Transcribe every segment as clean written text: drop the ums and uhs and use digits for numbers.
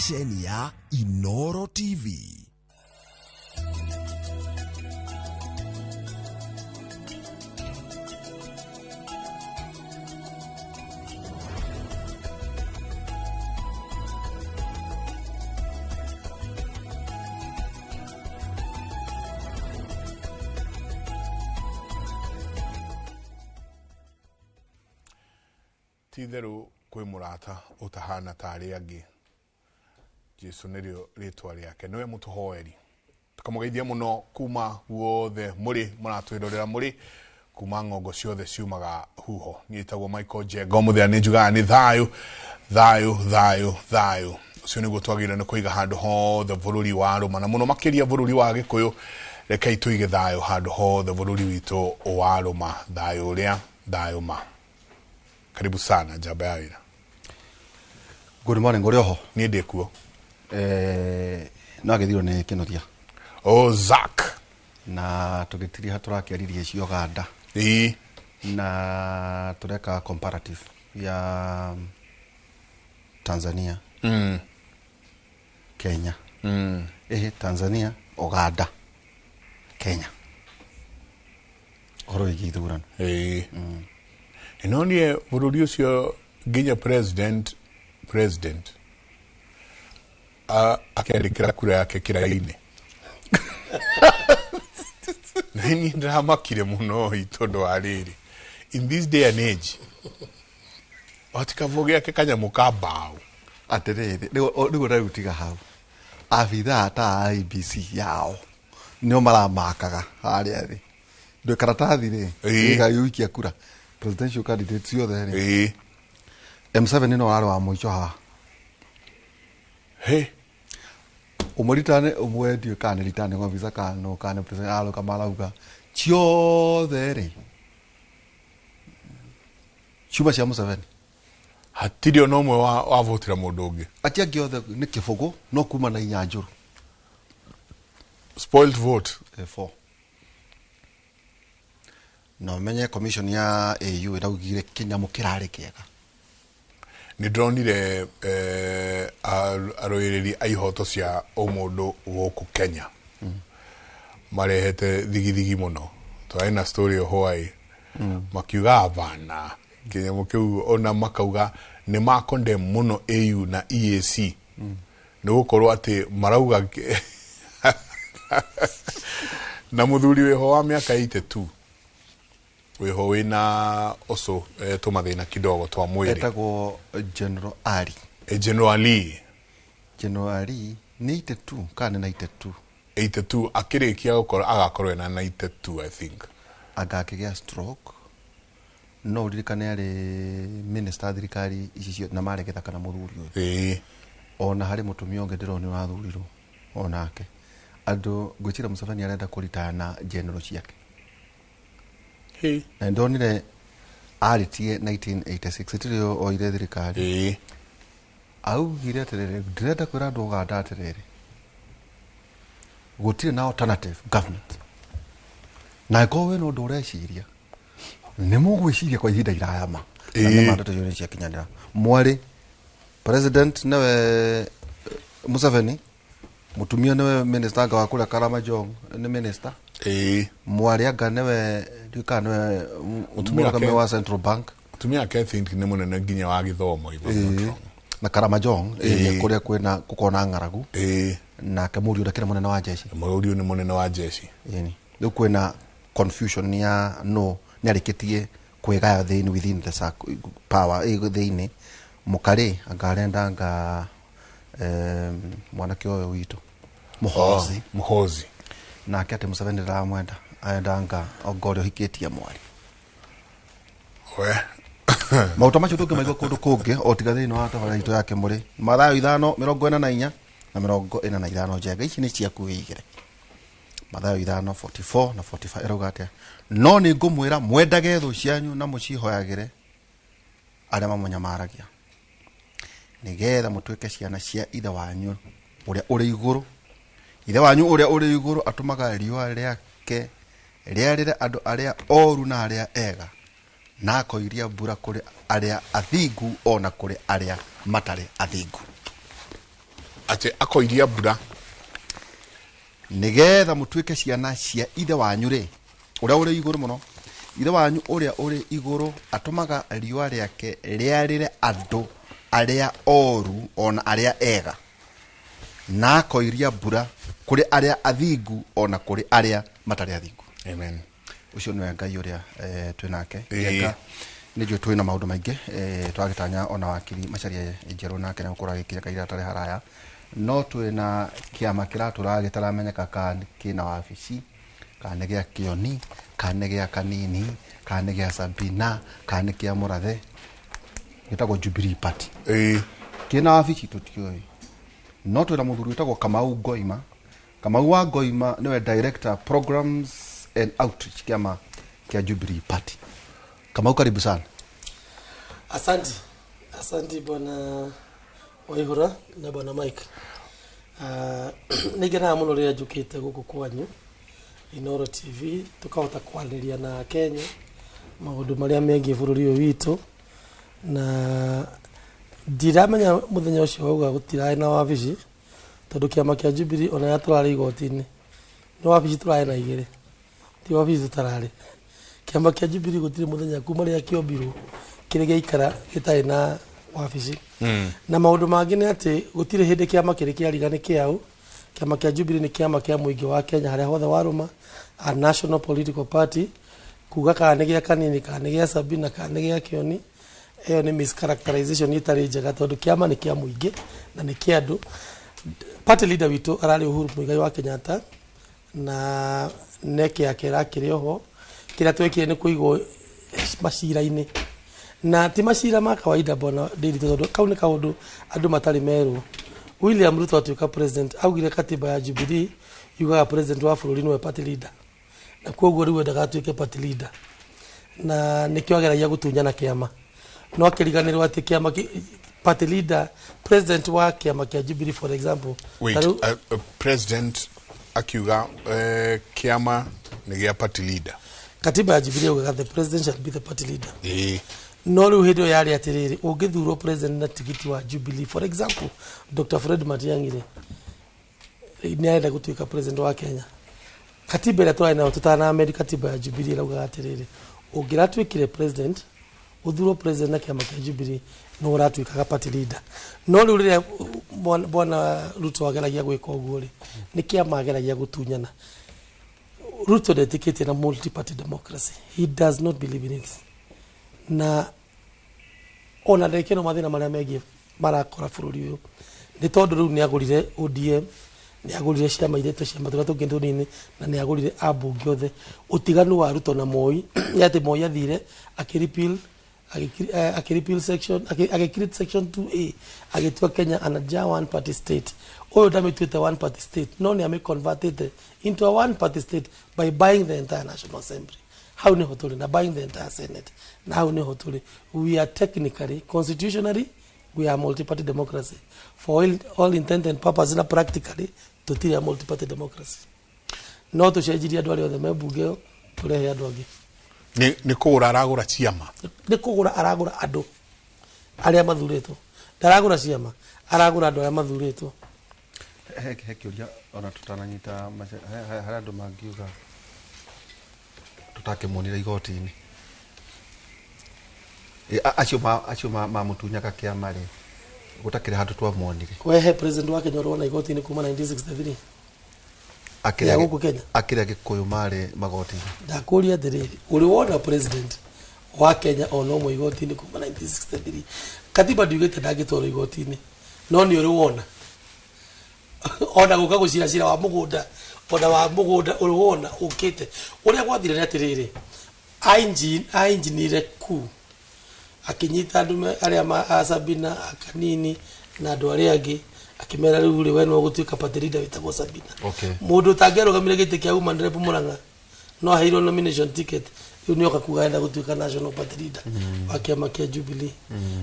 Ceceni ya Inoro TV. Ti itherũ kwĩ mũrata ũtahana ta arĩa angĩ. Jesu nĩrĩo rĩtwa rĩake, nĩwe mũtũhoeri. Tũkamũgeithia mũno kuma guothe mũrĩ mũratwĩrorera mũrĩ kuma ng'ongo ciothe ciumaga huho. Niĩ njĩtagwo Michael Njenga, mũthenya nĩ njugaga nĩ thayũ, thayũ, thayũ, thayũ. Ũcio nĩguo twagĩrĩirwo nĩ kũiga handũ hothe bũrũri wa rũma, na mũno makĩria bũrũri wa Gĩkũyũ. Rekei tũige thayũ handũ hothe bũrũri witũ wa rũma, thayũ ũrĩa thayũ ma. Karibu sana njamba ya wĩra. Good morning, ũrĩ oho? Niĩ ndĩ kuo. No agĩthirwo nĩ Kĩnuthia. Oh, Zack. Na tũgĩtiriha tũrakĩaririe cia Uganda. Ĩĩ. Na tũreka comparative ya Tanzania. Kenya. Ĩhĩ, Tanzania, Uganda, Kenya. Ũhoro wĩgiĩ ithurano. Ĩĩ. No niĩ bũrũri ũcio nginya president akĩandĩkĩra kura yake kĩraĩ-inĩ. Na niĩ ndĩramakire mũno tondũ wa rĩrĩ, in this day and age watikabwo gĩake kanyamũ ka mbaũ. Atĩrĩrĩ, rĩu rĩu tiga hau. Abithaa ta IEBC yao nĩo maramakaga harĩa thĩ. Ndwe karatathi rĩ, gĩgagĩikia kura. Presidential candidate ciothe rĩ. M7 no arĩ wa mũico haha. He. Ũmwe ritane, ũmwe ndiũĩ kana nĩ ritane officer kana no, kana nĩ president arũka marauga ciothe rĩ. Ciuma cia Museveni. Hatirĩ ona ũmwe wavotera mũndũ ũngĩ. Atia angĩ othe nĩ kĩbũgũ no kuma na inya njũru. Spoiled vote. 4. Na ũmenye commission ya AU ĩraugire kĩnyamũ kĩrarĩ kĩega. Nĩ ndĩronire arũĩrĩri a ihoto cia ũmũndũ gũkũ Kenya. Marehete thigithigi mũno. Twarĩ na story o Hawaii. Makiuga hapana. Kĩnyamũ kĩu ona makauga nĩ ma condemn mũno AU na EAC. Nĩ gũkorwo atĩ marauga na mũthuri wĩho wa mĩaka 82. Wĩho wĩna ũcũ, tũmathĩna kidogo twa mwĩrĩ. Etagwo General Ali. General Ali. General Ali nĩ 82 kana nĩ 92? 82 akĩrĩkia gũkorwo agakorwo ena 92 I think. Anga akĩgĩa stroke. No ũririkane arĩ minister thirikari ici ciothe na marĩ gĩthaka na mũthuri ũyũ. Ona harĩ mũtumia ũngĩ ndĩrona ũrathurirwo onake. Andũ ngwĩciria Museveni arenda kũritaya na general ciake. Na ndonire arĩtie 1986 ĩtirĩ oire thirikari. Augire atĩrĩrĩ, ndĩrenda kwĩra andũ Uganda atĩrĩrĩ, gũtirĩ na alternative government. Na angĩkorwo wĩna ũndũ ũreciria, nĩ mũgwĩciria kwa ihinda iraya ma. Na nĩ ma ndeto icio nĩ ciakinyanĩra. Mwarĩ president nĩwe Museveni, mũtumia nĩwe minister anga wa kũrĩa Karamajong nĩ minister. Mwarĩ anga nĩwe, ndiũĩ kana nĩwe Mũtumia mũrũgamĩrĩri ake wa Central Bank. Mũtumia ake I think nĩ mũnene nginya wa gĩthomo, if I'm not wrong. Na Karamajong, kũrĩa kwĩna gũkorwo na ng'aragu. Nake mũriũ ũrĩa kĩrĩ mũnene wa jeshi. Mũriũ nĩ mũnene wa jeshi. Ĩni. Rĩu kwĩna confusion ya no nĩ arĩkĩtie kwĩgaya thĩinĩ within the circle, power thĩinĩ. Mũkarĩ anga arenda anga, mwanake ũyũ witũ Muhoozi. Oh, Muhoozi. Nake atĩ Museveni ndaramwenda, arenda anga anga ũrĩa ũhikĩtie mwarĩ. We. Maũndũ macio tũngĩmaigua kũndũ kũngĩ o tiga thĩinĩ wa tabarĩra itũ ya Kĩmũrĩ. Mathayo ithano, mĩrongo ĩna na inya na mĩrongo ĩna na ithano. Njenga ici nĩ ciaku wĩigĩre. Mathayo ithano, 44 na 45 ĩrauga atĩa? No nĩ ngũmwĩra mwendage thũ cianyu na mũcihoyagĩre arĩa mamũnyamaragia, nĩgetha mũtuĩke ciana cia Ithe wanyu ũrĩa ũrĩ igũrũ. Ithe wanyu ũrĩa ũrĩ igũrũ atũmaga riũa rĩake rĩarĩre andũ arĩa oru na arĩa ega, na akoiria mbura kũrĩ arĩa athingu ona kũrĩ arĩa matarĩ athingu. Atĩ akoiria mbura. Nigetha mutuike ciana cia ithe wanyu ri uria uri iguru muno. Ithe wanyu uria uri iguru atumaga riua riake riarire andu aria oru ona aria ega, na akoiria mbura kuri aria athingu ona kuri aria matari athingu. Amen. Ucio niwe Ngai uria twi nake. Ngai nä njå twä na maå ndå maingä twagätanya ona wakiri Macharia Njerå nake nä gå agä kinya kaira atarä haraya, no twä na kä ama kä ratå ra gä taramenyeka kana kä na wabici, kana nä gä a Kĩoni, kana nä gä a Kanini, kana nä gä a Sabina, kana nä kä a Mũrathe, gätagwo Jubilee Party. Kä na wabici tå no twä na må thuri wä tagwo Kamau Ngoima. Kamau wa Ngoima nĩwe director programs and outreach kĩama kĩa Jubilee Party. Kamau, karibu sana. Asante. Asante bwana Waihura na bwana Mike. Nĩngenaga mũno rĩrĩa njũkĩte gũkũ kwanyu Inooro TV tukahota kwarĩria na Kenya maũndũ marĩa megiĩ bũrũri ũyũ witũ, na ndiramenya mũthenya ũcio wauga gũtirarĩ na wabici tondũ kĩama kĩa Jubilee ona rĩrĩa tũrarĩ igoti-inĩ nĩ wabici tũrarĩ na igĩrĩ, ti wabici tũtararĩ. Kĩama kĩa Jubilee gũtirĩ mũthenya kuma rĩrĩa kĩombirwo kĩrĩ gĩaikara gĩtarĩ na wabici. Na maũndũ mangĩ nĩ atĩ gũtirĩ hĩndĩ kĩama kĩrĩ kĩariga nĩ kĩaũ. Kĩama kĩa Jubilee nĩ kĩama kĩa mũingĩ wa Kenya harĩa hothe warũma, a national political party. Kuga kana nĩ gĩa Kanini, kana nĩ gĩa Sabina, kana nĩ gĩa Kĩoni, ĩyo nĩ mischaracterization ĩtarĩ njega tondũ kĩama nĩ kĩa mũingĩ na nĩ kĩa andũ. Party leader witũ ararĩ Uhuru Muigai wa Kenyatta na neke yake ĩrakĩrĩ oho. Kĩrĩa twekire nĩ kũigwo macira-inĩ, na ti macira ma kawaida bwana Ndiritu, tondũ kau nĩ kaũndũ andũ matarĩ merwo. William Ruto atuĩka president augire katiba ya Jubilee yugaga president wa bũrũri nĩwe party leader, na koguo rĩu endaga atuĩke party leader, na nĩkĩo ageragia gũtunyana kĩama, no akĩriganĩrwo atĩ kĩama party leader president wa kĩama kĩa Jubilee for example. Wait, president akiuga kĩama nĩ gĩa party leader. Katiba ya Jubilee yugaga the president shall be the party leader. No rĩu hĩndĩ ĩyo yarĩ atĩrĩrĩ, ũngĩthurwo president na tigiti wa Jubilee for example, Dr. Fred Matiang'i rĩ nĩ arenda gũtuĩka president wa Kenya. Katiba ĩrĩa tũrarĩ nayo tũtanameri katiba ya Jubilee ĩraugaga atĩrĩrĩ, ũngĩratuĩkire president, ũthurwo president na kĩama kĩa Jubilee no ũratuĩkaga party leader. No rĩu rĩrĩa bwana Ruto ageragia gwĩka ũguo rĩ, nĩ kĩama ageragia gũtunyana. Ruto ndetĩkĩtie na multi-party democracy. He does not believe in it. Na ona ndagĩka ĩno mathĩna marĩa megiĩ marakora bũrũri ũyũ nĩ tondũ rĩu nĩ agũrire ODM, nĩ agũrire ciama iria ciama tũrĩa tũngĩ tũnini, na nĩ agũrire ambunge othe. Ũtiganu wa Ruto na Moi nĩ atĩ Moi athire akĩrepeal akĩrepeal section, agĩcreate section 2A, agĩtua Kenya anaja one party state. Ũyũ ndamĩtuĩte one party state, no nĩ amĩconvertĩte into a one party state by buying the entire National Assembly. Hau nĩho tũrĩ, na buying the entire Senate, na hau nĩho tũrĩ. We are technically, constitutionally, we are multi-party democracy. For all intent and purpose, na practically, tũtirĩ a multi-party democracy. No tũcenjirie andũ arĩa othe me mbunge ĩyo, tũrehe andũ angĩ. Nĩ kũgũra aragũra ciama. Nĩ kũgũra aragũra andũ arĩa mathurĩtwo. Ndaragũra ciama, aragũra andũ arĩa mathurĩtwo. He kĩũria ona tũtananyita harĩa andũ mangiuga tũtakĩmuonire igoti-inĩ. Acio mamũtunyaga kĩama rĩ, gũtakĩrĩ handũ twamuonire. Wehe president wa Kenya ũrĩ wona igoti-inĩ kuma 1963. Ya gũkũ Kenya. Akĩrĩa Gĩkũyũ marĩ magoti-inĩ. Ndakũria atĩrĩrĩ, ũrĩ wona president wa Kenya ona ũmwe igoti-inĩ kuma 1963? Katiba ndiugĩte ndangĩtwarwo igoti-inĩ, no nĩ ũrĩ wona ona gũka gũcira cira wa mũgũnda, ona wa mũgũnda ũrĩ wona ũkĩte. Ũrĩa gwathire nĩ atĩrĩrĩ, ainjinire ku akĩnyita andũ arĩa a Sabina, a Kanini na andũ arĩa angĩ, akĩmera rĩu rĩ, we nĩwe ũgũtuĩka party leader wĩtagwo Sabina. Mũndũ ũtangĩarũgamire gĩtĩ kĩa woman rep Murang'a no aheirwo nomination ticket, rĩu nĩoka kuga arenda gũtuĩka national party leader wa kĩama kĩa Jubilee.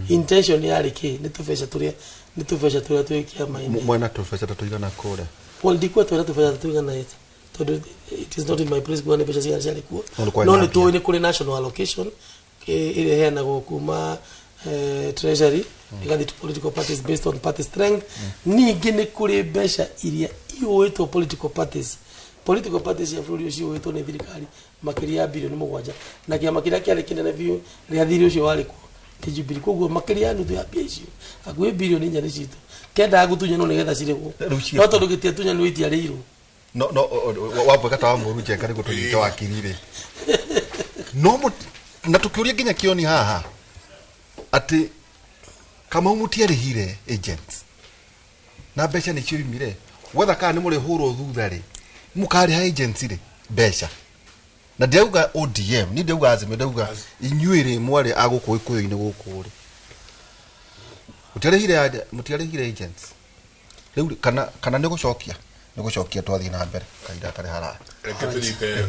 Intention yarĩ kĩ? Nĩ tũbeca tũrĩa, nĩ tũbeca tũrĩa twĩ kĩama-inĩ. Mwena tũbeca ta tũigana kũrĩa? Well, ndikuwa twĩna tũbeca ta tũigana ĩta, tondũ it is not in my place kuga nĩ mbeca cigana ciarĩ kuo. No nĩ tũĩ nĩ kũrĩ national allocation ĩrĩa ĩheanagwo kuma treasury igathiĩ to political parties based on party strength. Ningĩ nĩ kũrĩ mbeca iria iũĩtwo political parties, political parties cia bũrũri ũcio ũĩtwo nĩ thirikari makĩria ya bilioni 7, na kĩama kĩrĩa kĩarĩ kĩnene biũ rĩa thirĩ ũcio warĩ kuo nĩ Jubilee. Koguo makĩria ya nuthu ya mbia icio, hakuhĩ bilioni 4, nĩ citũ kendaga gũtunyanwo nĩgetha cirĩhwo. Rĩu ciĩ No kũ? tondũ gĩtiatunyanirwo, itiarĩirwo. No wambwe gata wa mũru njenga nĩguo tũnyite wakiri rĩ, no na tũkĩũria nginya kĩoni haha atĩ Kamau mũtiarĩhire agents na mbeca nĩ cioimire gwetha kana nĩ mũrĩhũrwo thutha rĩ, mũkarĩha agents rĩ mbeca. Na ndirauga ODM, ni ndauga Azimio, ndauga inyuĩ rĩ mwarĩ a gũkũ gĩkũyũ-inĩ gũkũ rĩ, mũtiarĩhire agents rĩu rĩ, kana nĩ gũcokia twathiĩ na mbere kahinda gatarĩ haraya. Reke tũnyite.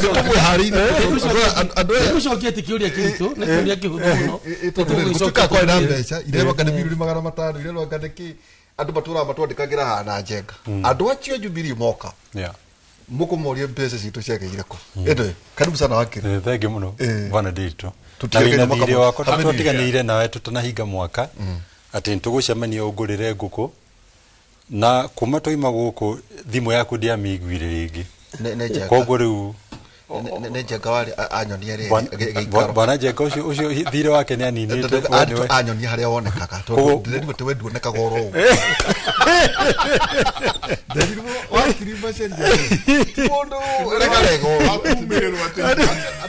Tũmwĩharĩirie andũ aya. Gũcokia ti kĩũria kĩritũ, nĩ kĩũria kĩhũthũ mũno. Gũtuĩka kwarĩ na mbeca irerwo anga nĩ 500 milioni, irerwo anga nĩ kĩ, andũ matũraga matwandĩkagĩra haha na njenga andũ acio Jubilee moka mũkũmoria mbeca citũ ciagĩire kũ. Ĩndĩ karibu sana wakiri. Thengiũ mũno, bwana Ndiritu. Na Tũtiagĩrĩire wĩna mwaka thirĩ wakwa. Happy New Year. Twatiganĩire nawe tũtanahinga mwaka atĩ nĩtũgũcemania ũngũrĩre ngũkũ, na kuma twaima gũkũ thimũ yaku ndiamĩiguire rĩngĩ. Nĩ njenga. Koguo rĩu Nĩ njenga warĩ anyonia rĩrĩ gĩikaro. Bwana Njenga ũcio thirĩ wake nĩ aninĩte. Anyonia harĩa wonekaga, tondũ ndĩrerirwo atĩ we nduonekaga oro ũguo. Nderirwo wakiri Macharia ti mũndũ regarego. Wakumĩrĩrwo atĩ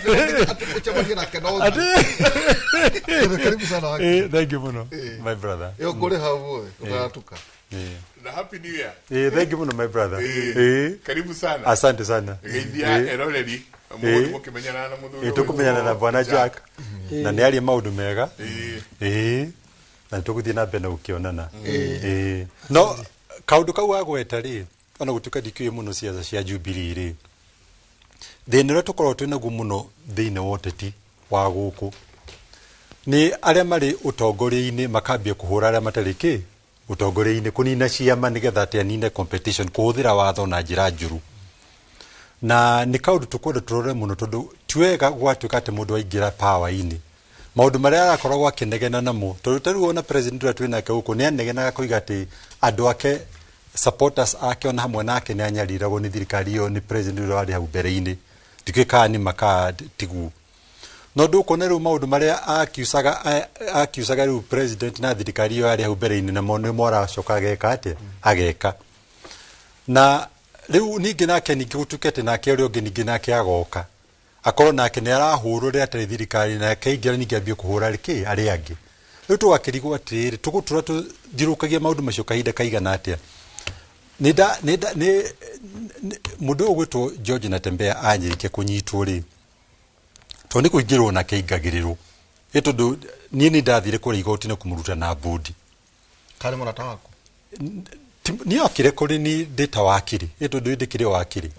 atĩ ũcemanie nake no ũthiĩ. Karibu sana wakiri. Thank you mũno, my brother. Ĩyo ngũrĩ hau ũĩ ũtaratuka. Na happy new year. Thank you mũno, my brother. Karibu sana. Asante sana. Geithia eroreri mũgũthiĩ mũkĩmenyana na mũthuri Tũkũmenyana na ũgwĩtwo bwana Jack na nĩ arie maũndũ mega. Na nĩtũgũthiĩ na mbere na gũkĩonana. No kaũndũ kau wagweta rĩ, ona gũtuĩka ndikĩũĩ mũno ciaca cia Jubilee rĩ, thĩna ũrĩa tũkoragwo twĩ naguo mũno thĩinĩ wa ũteti wa gũkũ nĩ arĩa marĩ ũtongoria-inĩ makambia kũhũra arĩa matarĩ kĩ ũtongoria-inĩ, kũnina ciama nĩgetha atĩ anine competition, kũhũthĩra watho na njĩra njũru. Na nĩ kaũndũ tũkwenda tũrore mũno, tondũ ti wega gwatuĩka atĩ mũndũ aingĩra power-inĩ maũndũ marĩa arakoragwo akĩnegena namo, tondũ ta rĩu ona president ũrĩa twĩ nake gũkũ nĩ anegenaga koiga atĩ andũ ake, supporters ake ona hamwe nake, nĩ anyariragwo nĩ thirikari ĩyo, nĩ president ũrĩa warĩ hau mbere-inĩ. Ndikĩũĩ kana nĩ makaa tiguo, no ndũkuona rĩu maũndũ marĩa akiucaga rĩu president na thirikari ĩyo yarĩ hau mbere-inĩ namo nĩmo aracoka ageka atĩa, ageka. Na rĩu ningĩ nake ningĩ gũtuĩke atĩ nake ũrĩa ũngĩ ningĩ nake agoka akorwo nake nĩ arahũrwo rĩrĩa atarĩ thirikari, nake aingĩra ningĩ ambie kũhũra kĩ arĩa angĩ. Rĩu tũgakĩrigwo atĩrĩrĩ, tũgũtũra tũthiũrũrũkagia maũndũ macio kahinda kaigana atĩa? Nĩ nda nĩ nda nĩ mũndũ ũyũ ũgwĩtwo George Natembeya anyĩrĩkia kũnyitwo rĩ, tondũ nĩ kũingĩrwo nake aingagĩrĩrwo ĩ, tondũ niĩ nĩ ndathire kũrĩa igoti-inĩ kũmũruta na mbũndi. Karĩ mũrata waku? Niĩ okire kũrĩ ni ndĩ ta wakiri, ĩ tondũ ndĩkĩrĩ o wakiri.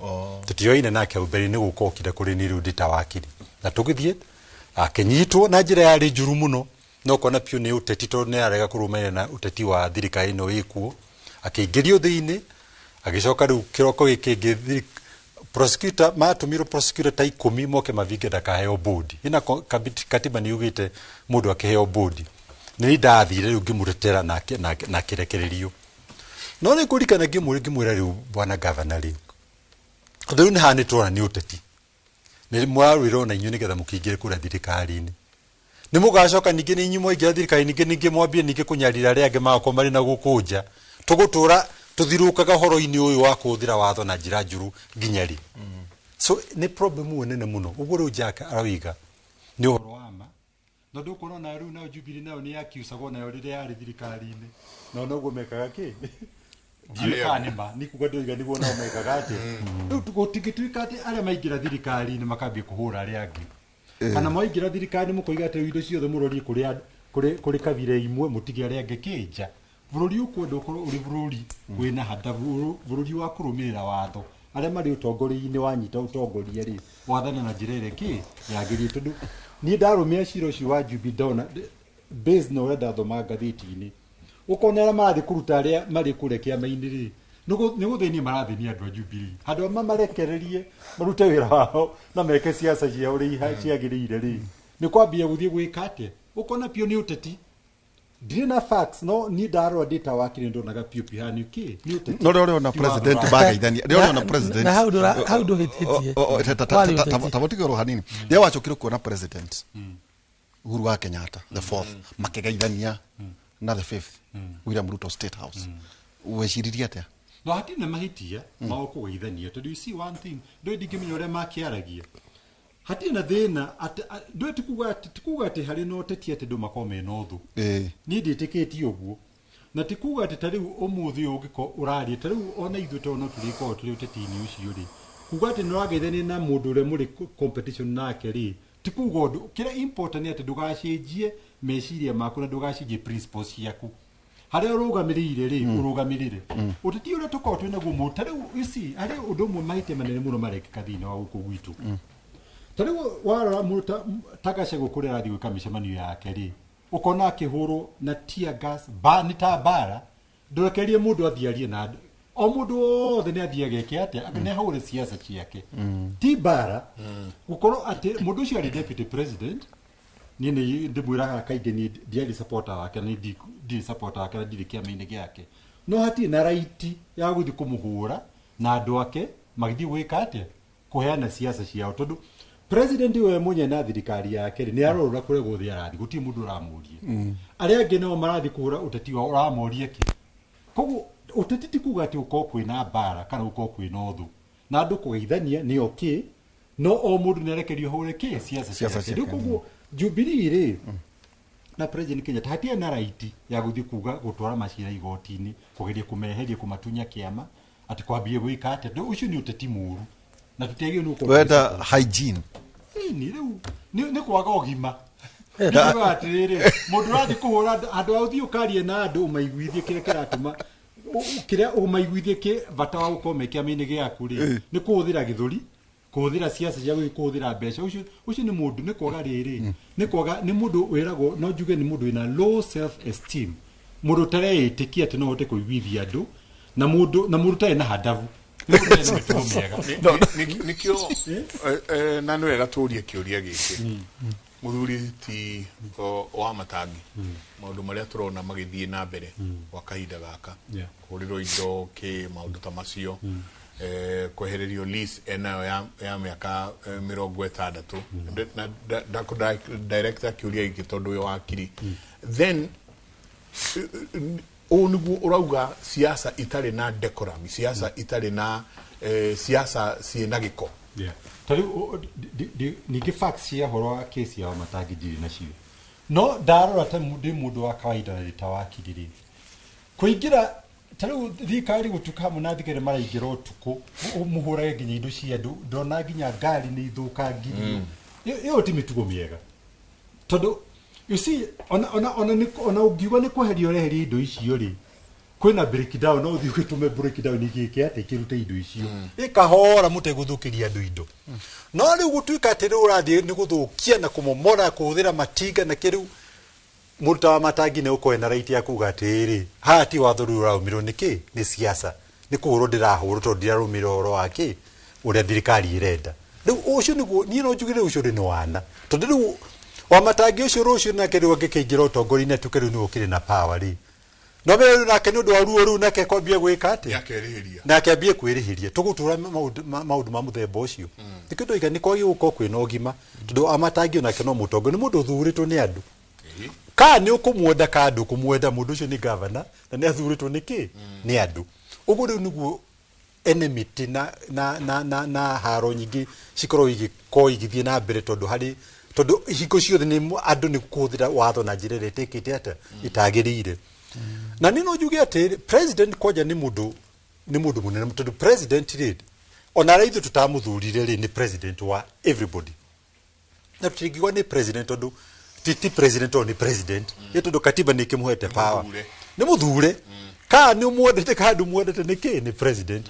Tũtioine nake hau mbere, nĩ gũka okire kũrĩ ni rĩu ndĩ ta wakiri, na tũgĩthiĩ akĩnyitwo na njĩra yarĩ njũru mũno, no kona piũ nĩ ũteti, tondũ nĩ arega kũrũmĩrĩra na ũteti wa thirikari ĩno ĩkuo. Akĩingĩrio thĩinĩ, agĩcoka rĩu kĩroko gĩkĩ kĩngĩ prosecutor matũmirwo, prosecutor ta 10 moke mavinge ndakaheo bodi. Ina katiba nĩ yugĩte mũndũ akĩheo bodi. Nĩ ndathire rĩu ngĩmũtetera na akĩrekererio. No nĩ ngũririkana ngĩmwĩra, rĩu bwana gavana rĩ, tondũ rĩu nĩ haha nĩ tũrona nĩ ũteti, nĩ mũrarũĩra ona inyuĩ nĩgetha mũkĩingĩre kũrĩa thirikari-inĩ, nĩ mũgacoka ningĩ nĩ inyuĩ mwaingĩra thirikari ningĩ mwambie ningĩ kũnyarira arĩa angĩ magakorwo marĩ na gũkũ nja. Tũgũtũra tũthirũkaga ũhoro-inĩ ũyũ wa kũhũthĩra watho na njĩra njũru nginya rĩ? So nĩ problem ĩyo nene mũno. Ũguo rĩu Jack aroiga nĩ ũhoro wa ma, na ndũkuona ona rĩu nayo Jubilee nayo nĩ yakiucagwo nayo rĩrĩa yarĩ thirikari-inĩ, na noguo mekaga kĩ, ndiũĩ kana nĩ ma nĩ kuga ndoiga nĩguo nao mekaga atĩ rĩu gũtingĩtuĩka atĩ arĩa maingĩra thirikari-inĩ makambia kũhũra arĩa angĩ, kana mwaingĩra thirikari mũkoiga atĩ indo ciothe mũrorie kũrĩ kabira imwe, mũtige arĩa angĩ kĩnja. Bũrũri ũkwenda ũkorwo ũrĩ bũrũri wĩna hata, bũrũri wa kũrũmĩrĩra watho. Arĩa marĩ ũtongoria-inĩ, wanyita ũtongoria rĩ, wathane na njĩra ĩrĩa kĩ yagĩrĩire, tondũ niĩ ndarũmia cira ũcio wa Jubilee ndona based na ũrĩa ndathoma ngathĩti-inĩ, ũkona arĩa marathiĩ kũruta arĩa marĩ kũrĩa kĩama-inĩ rĩ, nĩ gũthĩnia marathĩnia andũ a Jubilee handũ ha mamarekererie marute wĩra wao na meke ciaca ciao ũrĩa ciagĩrĩire rĩ. Nĩ kwambia gũthiĩ gwĩka atĩa? Ũkona piũ nĩ ũteti. Ndirĩ na facts no niĩ ndarora ndĩ ta wakiri ndonaga piũ piũ haha nĩ kĩ? Nĩ ũteti. No rĩrĩa ũrona Ti watho. president magaithania, rĩrĩa ũrona president Na hau hau ndũhĩtĩtie. Warĩ ũteti. Tabotigĩrwo hanini. Rĩrĩa wacokire kuona president Uhuru wa Kenyatta the fourth makĩgeithania na the fifth William Ruto State House, weciririe atĩa? No hatirĩ na mahĩtia ma kũgeithania tondũ you see one thing, ndũĩ ndingĩmenya ũrĩa makĩaragia. Hatirĩ na thĩna atĩ ndũĩ ti kuga atĩ harĩ na ũteti atĩ andũ makorwo mena ũthũ. Niĩ ndiĩtĩkĩtie ũguo, na ti kuga atĩ ta rĩu ũmũthĩ ũyũ ũngĩkorwo ũraria ta rĩu ona ithuĩ tondũ no tũrĩkorwo tũrĩ ũteti-inĩ ũcio rĩ, kuga atĩ nĩ ũrageithania na mũndũ ũrĩa mũrĩ competition nake rĩ, ti kuga ũndũ. Kĩrĩa important nĩ atĩ ndũgacenjie meciria maku na ndũgacenjie principles ciaku harĩa ũrũgamĩrĩire rĩ, ũrũgamĩrĩre ũteti ũrĩa tũkoragwo twĩ naguo mũru. Ta rĩu you see, harĩ ũndũ ũmwe mahĩtia manene mũno marekĩka thĩinĩ wa gũkũ gwitũ. Ta rĩu warora mũndũ ta Gachagua kũrĩa arathiĩ gwĩka mĩcemanio yake rĩ, ũkona akĩhũrwo na tear gas ba, nĩ ta mbara. Ndũrekererie mũndũ athiĩ arie na andũ. O mũndũ wothe nĩ athiĩ ageke atĩa, nĩ ahũre siasa ciake, ti mbara. Gũkorwo atĩ mũndũ ũcio arĩ deputy president, niĩ nĩ ndĩmwĩraga kaingĩ niĩ ndiarĩ supporter wake na niĩ ndirĩ supporter wake na ndirĩ kĩama-inĩ gĩake, no hatirĩ na right ya gũthiĩ kũmũhũra na andũ ake magĩthiĩ gwĩka atĩa, kũheana siasa ciao, tondũ president we mwenye na thirikari yake rĩ, nĩ arorora kũrĩa guothe arathiĩ, gũtirĩ mũndũ ũramũria. Arĩa angĩ nao marathiĩ kũhũra ũteti wao, ũramoria kĩ? Koguo ũteti ti kuga atĩ ũkorwo kwĩna mbara kana ũkorwo kwĩna ũthũ, na andũ kũgeithania nĩ okay, no o mũndũ nĩ arekerio ahũre kĩ, siasa Siasa ciake. Rĩu ciake. Koguo Jubilee rĩ na President Kenyatta hatirĩ na right ya gũthiĩ kuga gũtwara macira igoti-inĩ, kũgeria kũmeheria, kũmatunya kĩama, atĩ kwambie gwĩka atĩa. Ũcio nĩ ũteti mũru na tũtiagĩrĩirwo nĩ gũkorwo Wenda hygiene. Ĩni rĩu nĩ kwaga ũgima. Nĩ atĩrĩrĩ, mũndũ ũrathiĩ kũhũra andũ, handũ ha ũthiĩ ũkarie na andũ, ũmaiguithie kĩrĩa kĩratũma kĩrĩa ũmaiguithie kĩ bata wa gũkorwo me kĩama-inĩ gĩaku rĩ, nĩ kũhũthĩra gĩthũri, kũhũthĩra siasa cia gũthiĩ kũhũthĩra mbeca. Ũcio nĩ mũndũ nĩ kwaga rĩrĩ, nĩ kwaga, nĩ mũndũ wĩragwo, no njuge nĩ mũndũ wĩna low self esteem, mũndũ ũtareĩtĩkia atĩ no ahote kũiguithia andũ, na mũndũ ũtarĩ na handabu, nĩ mũndũ ũtarĩ na mĩtugo mĩega. Nĩkĩo na nĩ wega tũrie kĩũria gĩkĩ, mũthuri ti wa Matangi, maũndũ marĩa tũrona magĩthiĩ na mbere gwa kahinda gaka, kũhũrĩrwo indo kĩ, maũndũ ta macio, kwehererio lease enayo ya mĩaka 60. Na director kĩũria gĩkĩ tondũ wĩ wakiri, then ũũ nĩguo ũrauga siasa itarĩ na decorum, siasa itarĩ na siasa ciĩna gĩko? Yeah. Ta rĩu ningĩ facts cia ũhoro wa kesi ya Matangi ndirĩ nacio, no ndarora ta ndĩ mũndũ wa kawaida na ndĩ ta wakiri rĩ, kũingĩra ta rĩu thirikari gũtuĩka hamwe na thigari maraingĩra ũtukũ, mũhũrage nginya indo cia andũ, ndona nginya ngari nĩ ithũkangirio. Ĩyo ti mĩtugo mĩega, tondũ you see, ona ũngiuga nĩ kweheria ũreheria indo icio rĩ, kwĩna breakdown, no ũthiĩ ũgĩtũme breakdown igĩke atĩ ikĩrute indo icio ĩkahora mũtegũthũkĩria andũ indo. No rĩu gũtuĩka atĩ rĩu ũrathiĩ nĩ gũthũkia na kũmomora, kũhũthĩra matinga na kĩrĩu, mũndũ ta wa Matangi nĩ ũkorwo na right ya kuga atĩrĩrĩ, haha ti watho rĩu ũrarũmĩrĩrwo nĩ kĩ, nĩ siasa, nĩ kũhũrwo ndĩrahũrwo tondũ ndirarũmĩrĩra ũhoro wa kĩ, ũrĩa thirikari ĩrenda. Rĩu ũcio nĩguo niĩ no njuge rĩu ũcio rĩ nĩ wana, tondũ rĩu wa Matangi ũcio rũciũ nake rĩu angĩkĩingĩra ũtongoria-inĩ atuĩke rĩu nĩwe ũkĩrĩ na power rĩ, no mbere rĩu nake nĩ ũndũ wa ruo rũu nake kwambia gwĩka atĩa? Nĩakerĩhĩria. Nake ambie kwĩrĩhĩria. Tũgũtũra maũndũ ma mũthemba ũcio nĩkĩo ndoiga nĩ kwagĩ gũkorwo kwĩna ũgima, tondũ Amatangi onake no mũtongoria, nĩ mũndũ ũthurĩtwo nĩ andũ. Ka nĩ ũkũmwenda ka ndũkũmwenda, mũndũ ũcio nĩ gavana na nĩ athurĩtwo nĩ kĩ, nĩ andũ. Ũguo rĩu nĩguo enmity na haro nyingĩ cikorwo igĩkorwo igĩthiĩ na mbere, tondũ harĩ tondũ hingo ciothe nĩ andũ nĩ kũhũthĩra watho na njĩra ĩrĩa ĩtĩkĩte atĩa, ĩtagĩrĩire. Na niĩ no njuge atĩ president kwanja nĩ mũndũ mũnene, tondũ president rĩ, ona arĩa ithuĩ tũtamũthurire rĩ, nĩ president wa everybody, na tũtingiuga nĩ president tondũ ti president, tondũ nĩ president ĩ, tondũ katiba nĩ ĩkĩmũhete power. Mũthure. Nĩ mũthure, kana nĩ ũmwendete kana ndũmwendete, nĩ kĩ, nĩ president.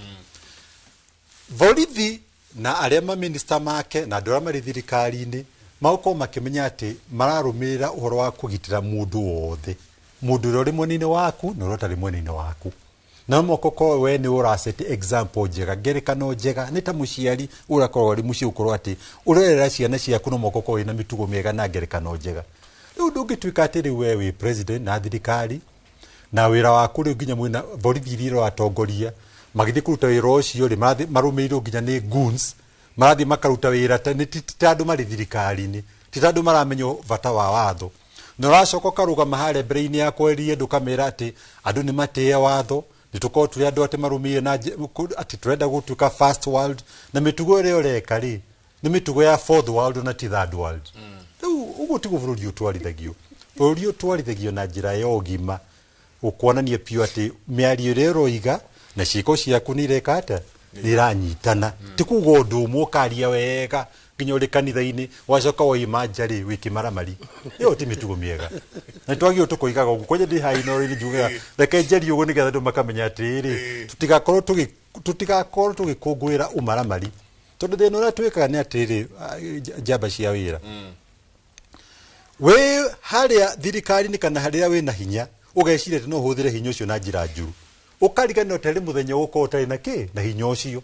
Borithi na arĩa maminista make na andũ arĩa marĩ thirikari-inĩ magũkorwo makĩmenya atĩ mararũmĩrĩra ũhoro wa kũgitĩra mũndũ wothe, mũndũ ũrĩa ũrĩ mwena-inĩ waku na ũrĩa ũtarĩ mwena-inĩ waku. Na moko ko we nĩ ũraceti example njega, ngerekano njega, nĩ ta mũciari ũrakorwo arĩ mũciĩ ũkorwo atĩ ũrerera ciana ciaku no moko korwo wĩna mĩtugo mĩega na ngerekano njega. Rĩu ndũngĩtuĩka atĩ rĩu we wĩ president na thirikari na wĩra waku rĩu nginya mwĩna borithi iria ũratongoria magĩthiĩ kũruta wĩra ũcio rĩ, marũmĩrĩirwo nginya nĩ goons, marathiĩ makaruta wĩra ta nĩ ti ta andũ marĩ thirikari-inĩ, ti ta andũ maramenya bata wa watho. Na ũracoka ũkarũgama harĩa mbere-inĩ ya kweria andũ ũkamera atĩ andũ nĩ matĩe watho, nĩ tũkorwo tũrĩ andũ atĩ marũmĩrĩire na atĩ tũrenda gũtuĩka first world, na mĩtugo ĩrĩa ũreka rĩ nĩ mĩtugo ya fourth world na ti third world. Rĩu ũguo tiguo bũrũri ũtwarithagio. Bũrũri ũtwarithagio na njĩra ya ũgima, ũkuonania biũ atĩ mĩario ĩrĩa ũroiga na ciĩko ciaku nĩ ireka atĩa, nĩ iranyitana. Ti kuga ũndũ ũmwe ũkaria wega nginya ũrĩ kanitha-inĩ, wacoka waima nja rĩ wĩ kĩmaramari. Ĩyo ti mĩtugo mĩega. Na nĩtwagĩrĩirwo tũkoigaga ũguo. Kwanja ndĩ haha Inooro-inĩ njugaga reke njarie ũguo nĩgetha andũ makamenya atĩrĩrĩ, tũtigakorwo tũgĩkũngũĩra ũmaramari. Tondũ thĩna ũrĩa twĩkaga nĩ atĩrĩrĩ, njamba cia wĩra. Wĩ harĩa thirikari-inĩ kana harĩa wĩna hinya, ũgeciria atĩ no ũhũthĩre hinya ũcio na njĩra njũru. Ũkariganĩrwo tarĩ mũthenya ũgũkorwo ũtarĩ na kĩ? Na hinya ũcio.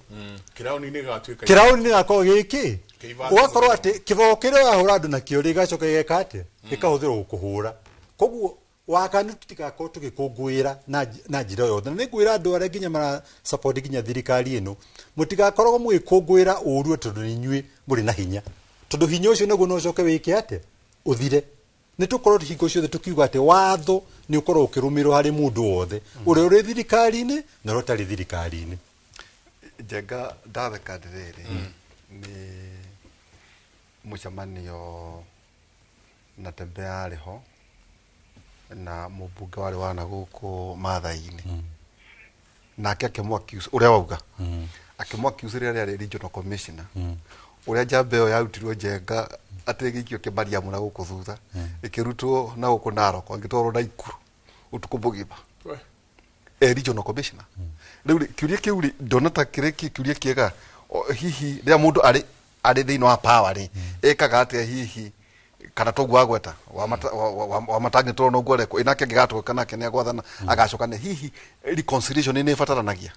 Kĩraũni-inĩ gĩgatuĩka Kĩraũni-inĩ gĩgakorwo gĩkĩ? Kĩivaci. Ũgakorwo atĩ kĩboko kĩrĩa ũrahũra andũ nakĩo rĩ, gĩgacoka gĩgeka atĩa? Gĩkahũthĩrwo gũkũhũra. Koguo wakanu tũtigakorwo tũgĩkũngũĩra na njĩra yothe. Na nĩngwĩra andũ arĩa nginya mara support nginya thirikari ĩno, mũtigakoragwo mũgĩkũngũĩra ũru tondũ nĩ inyuĩ mũrĩ na hinya. Tondũ hinya ũcio naguo no ũcoke wĩke atĩa? Ũthire. Nĩ tũkorwo hingo ciothe tũkiuga atĩ watho nĩ ũkorwo ũkĩrũmĩrĩrwo harĩ mũndũ wothe, ũrĩa ũrĩ thirikari-inĩ na ũrĩa ũtarĩ thirikari-inĩ. Njenga ndatheka ndĩrĩrĩ, nĩ mũcemanio na Tembea arĩ ho na mũmbunge warĩ wa na gũkũ Maathai-inĩ. Nake akĩmũ accuse ũrĩa wauga, akĩmũ accuse rĩrĩa rĩarĩ regional commissioner, ũrĩa njamba ĩyo yarutirwo Njenga atĩ ĩgĩikio Kĩmariamu na gũkũ thutha, ĩkĩrutwo na gũkũ Narok, ĩgĩtwarwo Naikuru ũtukũ mũgima. Regional commissioner. Rĩu rĩ, kĩũria kĩu rĩ, ndona ta kĩrĩ kĩũria kĩega. Hihi rĩrĩa mũndũ arĩ thĩinĩ wa power rĩ, ĩkaga atĩa hihi, kana toguo agweta, wa Matangi tondũ noguo arekwo, ĩ nake angĩgatũĩka nake nĩ agwathana, agacoka nĩ hihi reconciliation nĩ ĩbataranagia?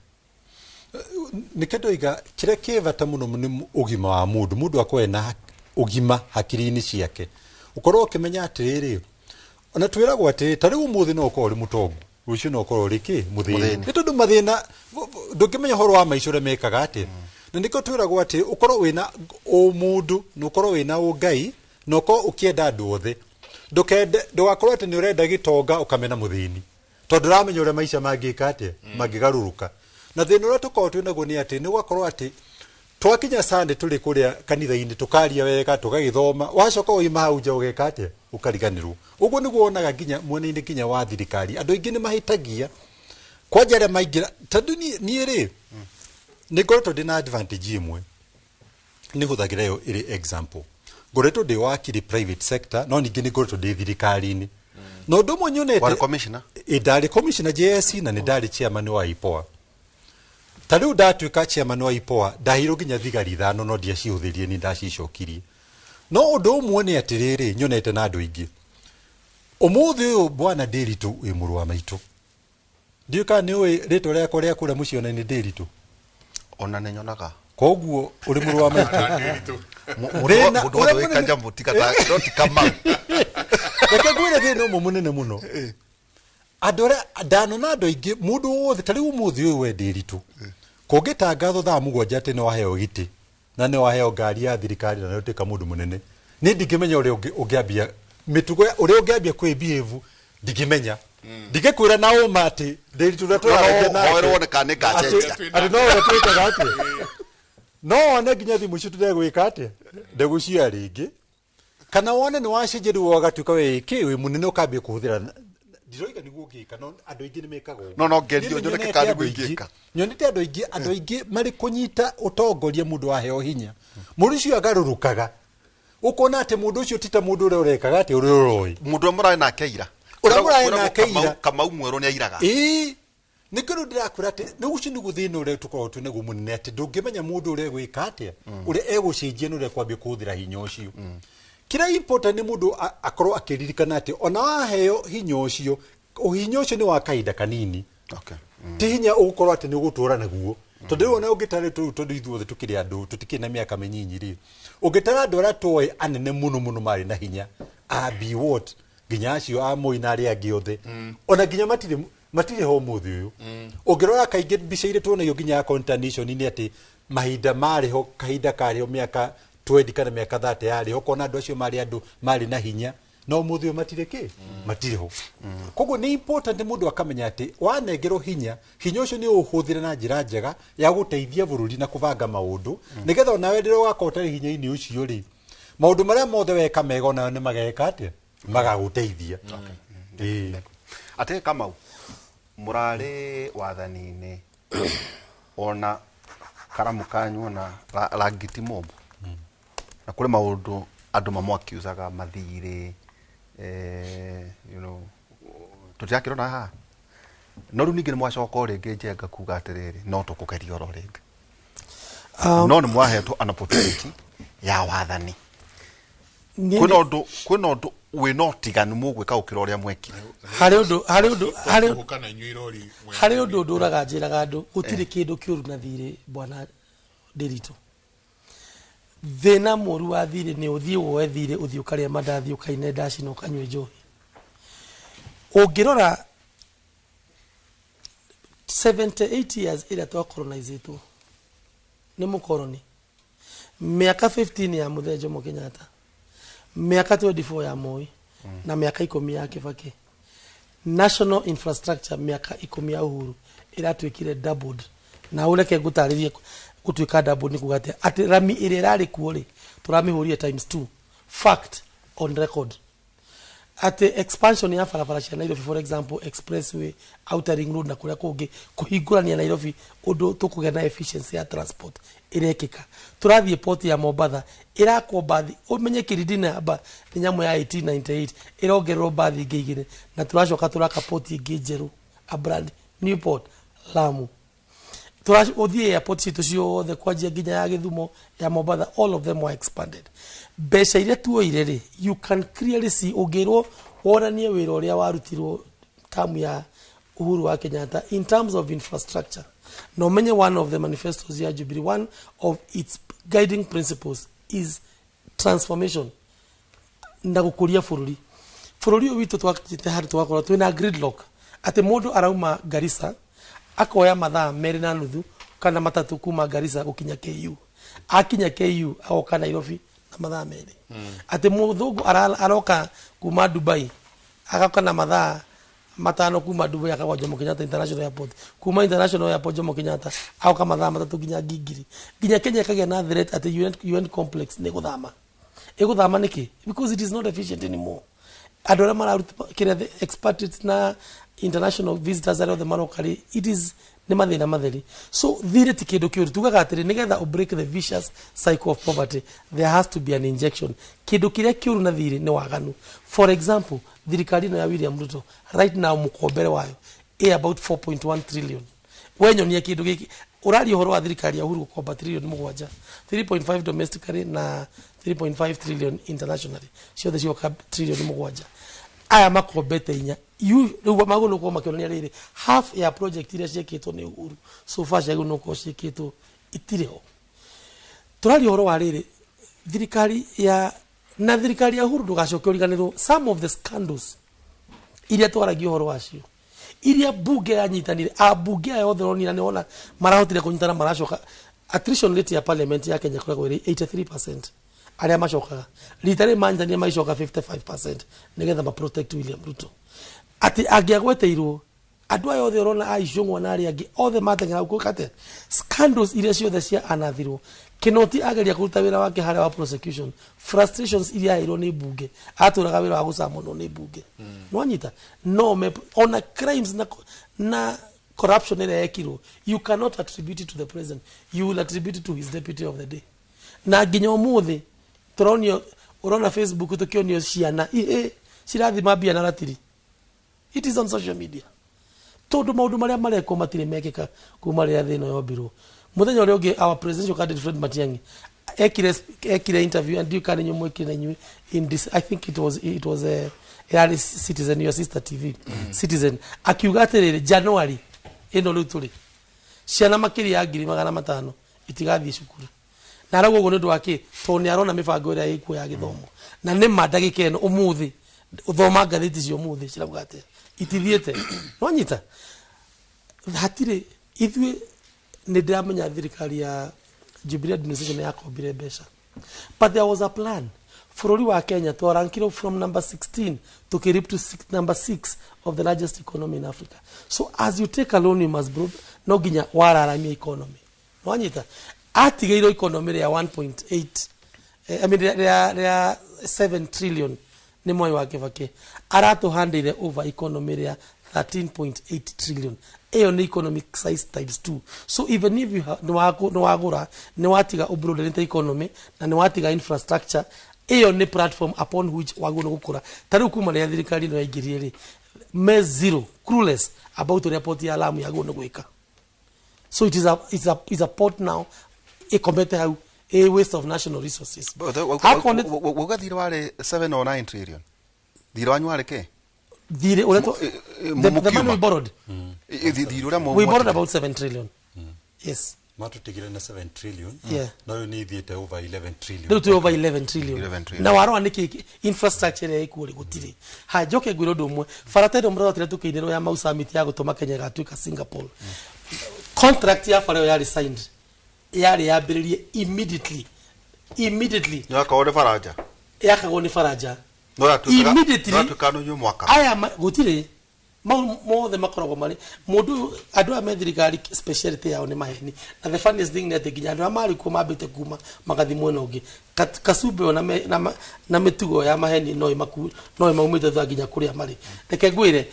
Nĩkĩo ndoiga kĩrĩa kĩ bata mũno nĩ ũgima wa mũndũ. Mũndũ akorwo ena ũgima hakiri-inĩ ciake. Ũkorwo ũkĩmenya atĩrĩrĩ, ona twĩragwo atĩrĩ, ta rĩu ũmũthĩ no ũkorwo ũrĩ mũtongu, rũciũ no ũkorwo ũrĩ kĩ? Mũthĩni. Mũthĩni. Nĩ tondũ mathĩna, ndũngĩmenya ũhoro wa maica ũrĩa mekaga atĩa. Na nĩkĩo twĩragwo atĩ ũkorwo wĩna ũmũndũ, na ũkorwo wĩna ũngai, na ũkorwo ũkĩenda andũ othe. Ndũgakorwo atĩ nĩ ũrenda gĩtonga ũkamena mũthĩni. Tondũ ndũramenya ũrĩa maica mangĩka atĩa, mangĩgarũrũka. Na thĩna ũrĩa tũkoragwo twĩ naguo nĩ atĩ nĩ gũgakorwo atĩ twakinya Sunday tũrĩ kũrĩa kanitha-inĩ tũkaria wega, tũgagĩthoma, wacoka wauma hau nja ũgeka atĩa? Ũkariganĩrwo. Ũguo nĩguo wonaga nginya mwena-inĩ nginya wa thirikari. Andũ aingĩ nĩ mahĩtagia. Kwanja arĩa maingĩra, tondũ niĩ rĩ, nĩ ngoretwo ndĩna advantage ĩmwe. Nĩ hũthagĩra ĩyo ĩrĩ example. Ngoretwo ndĩ wakiri private sector, no ningĩ nĩ ngoretwo ndĩ thirikari-inĩ. Na ũndũ ũmwe nyonete Warĩ commissioner? Ĩ, ndarĩ commissioner JSC na nĩ ndarĩ chairman wa IPOA. Ta rĩu ndatuĩka chairman wa IPOA, ndaheirwo nginya thigari 5 no ndiacihũthĩrire, nĩ ndacicokirie. No ũndũ ũmwe nĩ atĩrĩrĩ, nyonete na andũ aingĩ. Ũmũthĩ ũyũ bwana Ndiritu wĩ mũrũ wa maitũ. Ndiũĩ kana nĩ ũĩ rĩtwa rĩakwa rĩa kũrĩa mũciĩ ona nĩ Ndiritu. Ona nĩ nyonaga. Koguo ũrĩ mũrũ wa maitũ. Thĩna mũndũ wothe wĩ Kajambo, tiga ta, no ti Kamau. Reke ngwĩre thĩna ũmwe mũnene mũno. Andũ arĩa ndanona andũ aingĩ, mũndũ wothe, ta rĩu ũmũthĩ ũyũ we Ndiritu. Kũngĩtangathwo thaa 7 atĩ nĩ waheo gĩtĩ, na nĩ waheo ngari ya thirikari na nĩ ũtuĩka mũndũ mũnene. Niĩ ndingĩmenya ũrĩa ũngĩambia mĩtugo ya, ũrĩa ũngĩambia kwĩ-behave, ndingĩmenya. Ndingĩkwĩra na ũma atĩ Ndiritu ũrĩa tũraragia No, nake. hoerwo nĩ kana nĩ ngacenjia. Atĩ no ũrĩa twĩkaga atĩa? No wone nginya thimũ icio tũtegwĩka atĩa? Ndegũcioya rĩngĩ. Kana wone nĩ wacenjia rĩu ũgatuĩka wĩ kĩ, wĩ mũnene ũkambia kũhũthĩra. Ndiroiga nĩguo ũngĩka, no andũ aingĩ nĩ mekaga ũguo. No, no ngerio, Niĩ nyoneke nyonete kana nĩguo andũ aingĩ. ingĩka. Nyonete andũ aingĩ, andũ aingĩ marĩ kũnyita ũtongoria mũndũ waheo hinya. Mũndũ ũcio agarũrũkaga. Ũkona atĩ mũndũ ũcio ti ta mũndũ ũrĩa ũrekaga atĩ ũrĩa ũroĩ. Mũndũ ũrĩa mũrarĩ nake ira. Ũrĩa mũrarĩ nake ira. Kamau mwerũ nĩ airaga. Ĩĩ. Nĩkĩo rĩu ndĩrakwĩra atĩ nĩ ũcio nĩguo thĩna ũrĩa tũkoragwo twĩ naguo mũnene, atĩ ndũngĩmenya mũndũ ũrĩa egwĩka atĩa, ũrĩa egũcenjia na ũrĩa ekwambia kũhũthĩra hinya ũcio. Kĩrĩa important nĩ mũndũ akorwo akĩririkana atĩ ona waheo hinya ũcio, hinya ũcio nĩ wa kahinda kanini. Ti hinya ũgũkorwo atĩ nĩ ũgũtũra naguo. Tondũ rĩu ona ũngĩtara tũu, tondũ ithuothe tũkĩrĩ andũ tũtikĩrĩ na mĩaka mĩnyinyi rĩ, ũngĩtara andũ arĩa twoĩ anene mũno mũno marĩ na hinya a B what nginya acio a Moi na arĩa angĩ othe, ona nginya matirĩ ho ũmũthĩ ũyũ. Ũngĩrora kaingĩ mbica iria tuonagio nginya ya Constitution nĩ atĩ mahinda marĩ ho, kahinda karĩ ho mĩaka 20 kana mĩaka 30 yarĩ ho, kona andũ acio marĩ andũ marĩ na hinya, no ũmũthĩ ũyũ matirĩ kĩ, matirĩ ho. Koguo nĩ important mũndũ akamenya atĩ wanengerwo hinya, hinya ũcio nĩ ũhũthĩre na njĩra njega ya gũteithia bũrũri na kũbanga maũndũ, nĩgetha onawe rĩrĩa ũgakorwo ũtarĩ hinya-inĩ ũcio rĩ, maũndũ marĩa mothe weka mega onawe nĩ mageka atĩa, magagũteithia. Atĩ Kamau, mũrarĩ wathani-inĩ ona karamu kanyu ona rangi ti mũmũ, na kũrĩ maũndũ andũ mamwakiucaga mathirĩ, tũtirakĩrona haha. No rĩu ningĩ nĩ mwacoka o rĩngĩ Njenga kuga atĩrĩrĩ, no tũkũgeria oro rĩngĩ. No nĩ mwahetwo an opportunity ya wathani. Kwĩna ũndũ wĩna ũtiganu mũgwĩka gũkĩra ũrĩa mwekire? Harĩ ũndũ harĩ ũndũ harĩ Tũhũka na inyuĩ irori. Harĩ ũndũ ndũraga njĩraga andũ, gũtirĩ kĩndũ kĩũru na thirĩ, bwana Ndiritu. Thĩna mũru wa thirĩ nĩ ũthiĩ woe thirĩ, ũthiĩ ũkarĩa mandathi, ũkaine ndaci na ũkanyue njohi. Ũngĩrora 78 years ĩrĩa twacolonizĩtwo nĩ mũkoroni, mĩaka 15 ya mũthee Jomo Kenyatta, mĩaka 24 ya Moi na mĩaka 10 ya Kibaki, national infrastructure mĩaka 10 ya Uhuru ĩratuĩkire doubled. Na ũreke ngũtarĩrie gũtuĩka doubled nĩ kuga atĩa. Atĩ rami ĩrĩa ĩrarĩ kuo rĩ, tũramĩhũrire times 2, fact on record. Atĩ expansion ya barabara cia Nairobi, for example expressway, outer ring road na kũrĩa kũngĩ, kũhingũrania Nairobi ũndũ tũkũgĩa na efficiency ya transport ĩrekĩka. Tũrathiĩ port ya Mombatha ĩrakwo bathi, ũmenye Kilindini haba nĩ nyamũ ya 1898, ĩrongererwo bathi ingĩ igĩrĩ, na tũracoka tũraka port ĩngĩ njerũ, a brand new port Lamu. Ũthiĩ airport citũ ciothe kwanjia nginya ya Gĩthumo, ya Mombatha, all of them were expanded. Mbeca iria tuoire rĩ, you can clearly see, ũngĩrwo wonanie wĩra ũrĩa warutirwo tamu ya Uhuru wa Kenyatta in terms of infrastructure, na ũmenye one of the manifestos ya Jubilee, one of its guiding principles is transformation na gũkũria bũrũri. Bũrũri ũyũ witũ twakĩte handũ tũgakorwo twĩna gridlock, atĩ mũndũ arauma Garissa akoya mathaa 2.5 kana 3 kuma Garissa gũkinya KU, akinya KU agoka Nairobi na mathaa 2. Atĩ mũthũngũ aroka kuma Dubai, agoka na mathaa 5 kuma Dubai, akagwa Jomo Kenyatta International Airport. Kuma International Airport Jomo Kenyatta agoka mathaa 3 nginya Gigiri. Nginya Kenya ĩkagĩa na threat atĩ UN complex nĩ gũthama. Ĩgũthama nĩkĩ? Because it is not efficient anymore. Andũ arĩa mararuta kĩrĩa, the expatriates na international visitors arĩa othe maroka rĩ, it is nĩ mathĩna matheri. So thirĩ ti kĩndũ kĩũru. Tugaga atĩrĩ, nĩgetha ũ break the vicious cycle of poverty, there has to be an injection. Kĩndũ kĩrĩa kĩũru na thirĩ nĩ waganu. For example, thirikari ĩno ya William Ruto right now, mũkombere wayo ĩ about 4.1 trillion. Wenyonia kĩndũ gĩkĩ ũraria ũhoro wa thirikari ya Uhuru gũkomba trillion 7, 3.5 domestically na 3.5 trillion internationally, ciothe cioka trillion 7. Aya makombete 4. Rĩu magũrũ gũkorwo makĩonania rĩrĩ, half ya project iria ciĩkĩtwo nĩ Uhuru so far ciagĩrĩirwo nĩ gũkorwo ciĩkĩtwo itirĩ ho. Tũraria ũhoro wa rĩrĩ, thirikari ya na thirikari ya Uhuru, ndũgacoke ũriganĩrwo some of the scandals iria twaragia ũhoro wacio, iria bunge yanyitanire, ambunge aya othe ũronire nĩ wona marahotire kũnyitana, maracoka. Attrition rate ya parliament ya Kenya ĩkoragwo ĩrĩ 83% arĩa macokaga. Rita rĩrĩ manyitanire magicoka 55% nĩgetha ma protect William Ruto, atĩ angĩagweteirwo andũ aya othe ũrona a Icũng'wa na arĩa angĩ othe mateng'era gũka atĩa, scandals iria ciothe cia anathirwo. Kinoti ageria kũruta wĩra wake harĩa wa prosecution, frustrations iria aheirwo nĩ bunge, atũraga wĩra wa gũcamonwo nĩ bunge. Nwanyita no me, ona crimes na corruption ĩrĩa yekirwo, you cannot attribute it to the president, you will attribute it to his deputy of the day. Na nginya ũmũthĩ tũronio, ũrona Facebook tũkĩonio ciana ihe cirathima mbia na ratiri. It is on social media, tondu maundu maria marekwo matirĩ mekĩka kuma rĩrĩa thĩ ĩno yombirwo. Mũthenya ũrĩa ũngĩ, our presidential candidate Fred Matiang'i ekire interview, and you can inyuĩ mwekire na inyuĩ in this, I think it was a yarĩ Citizen, your sister TV, Citizen, akiuga atĩrĩrĩ, January Ĩno rĩu tũrĩ ciana makĩria ya 500,000 itigathiĩ cukuru. Na arauga ũguo nĩ ũndũ wa kĩ? Tondũ nĩ arona mĩbango ĩrĩa ĩkuo ya gĩthomo. Na nĩ ma ndagĩka ĩno ũmũthĩ, ũthoma ngathĩti cia ũmũthĩ cirauga atĩa? Itithiĩte. Nwanyita hatirĩ ithuĩ. Nĩ ndĩramenya thirikari ya Jubilee administration yakombire mbeca, but there was a plan. Bũrũri wa Kenya twarankirwo from number 16 tukirip to number 6 of the largest economy in Africa. So as you take a loan, you must bro, no nginya wararamia economy. Nwanyita atigĩirwo economy rĩa 1.8, I mean, rĩa 7 trillion nĩ Mwai wa Kibaki. Aratũhandĩire over economy rĩa 13.8 trillion. Ĩyo nĩ economic size times 2. So even if you nĩ wagũra, nĩ watiga ũbroadenĩte economy na nĩ watiga infrastructure, ĩyo nĩ platform upon which wagĩrĩirwo nĩ gũkũra. Ta rĩu kuma rĩrĩa thirikari ĩno yaingĩrire rĩ, me zero clueless about ũrĩa port ya Lamu yagĩrĩirwo nĩ gwĩka. So it is a, it's a, it's a port now ĩkomete hau, a waste of national resources. Akorwo Wauga thirĩ warĩ 7 or 9 trillion, thirĩ wanyu warĩ kĩ? Thirĩ ũrĩa the money we borrowed. Thirĩ ũrĩa We borrowed about 7 trillion, yes. Matũtigire na 7 trillion. No rĩu nĩ ithiĩte over 11 trillion. Rĩu twĩ over 11 trillion. 11 trillion. Na warora nĩkĩ infrastructure ĩrĩa ĩkuo rĩ, gũtirĩ. Ha njoke ngwĩre ũndũ ũmwe. Bara ta ĩno mũrorotire tũkĩinĩrwo ya Mau Summit ya gũtũma Kenya ĩgatuĩka Singapore, contract ya bara ĩyo yarĩ signed, yarĩ yambĩrĩrie immediately, immediately. Nĩwakorwo nĩ baranja. Yakagwo nĩ baranja. No yatuĩkaga Immediately. No yatuĩkaga nuthu mwaka. Aya gũtirĩ mau mothe makoragwo marĩ mũndũ. Andũ aya me thirikari, speciality yao nĩ maheni. Na the funniest thing nĩ atĩ nginya andũ arĩa marĩ kuo mambĩte kuma magathi mwena ũngĩ. Kacumbe o na mĩtugo ya maheni no ĩmaumĩte thutha nginya kũrĩa marĩ. Reke ngwĩre,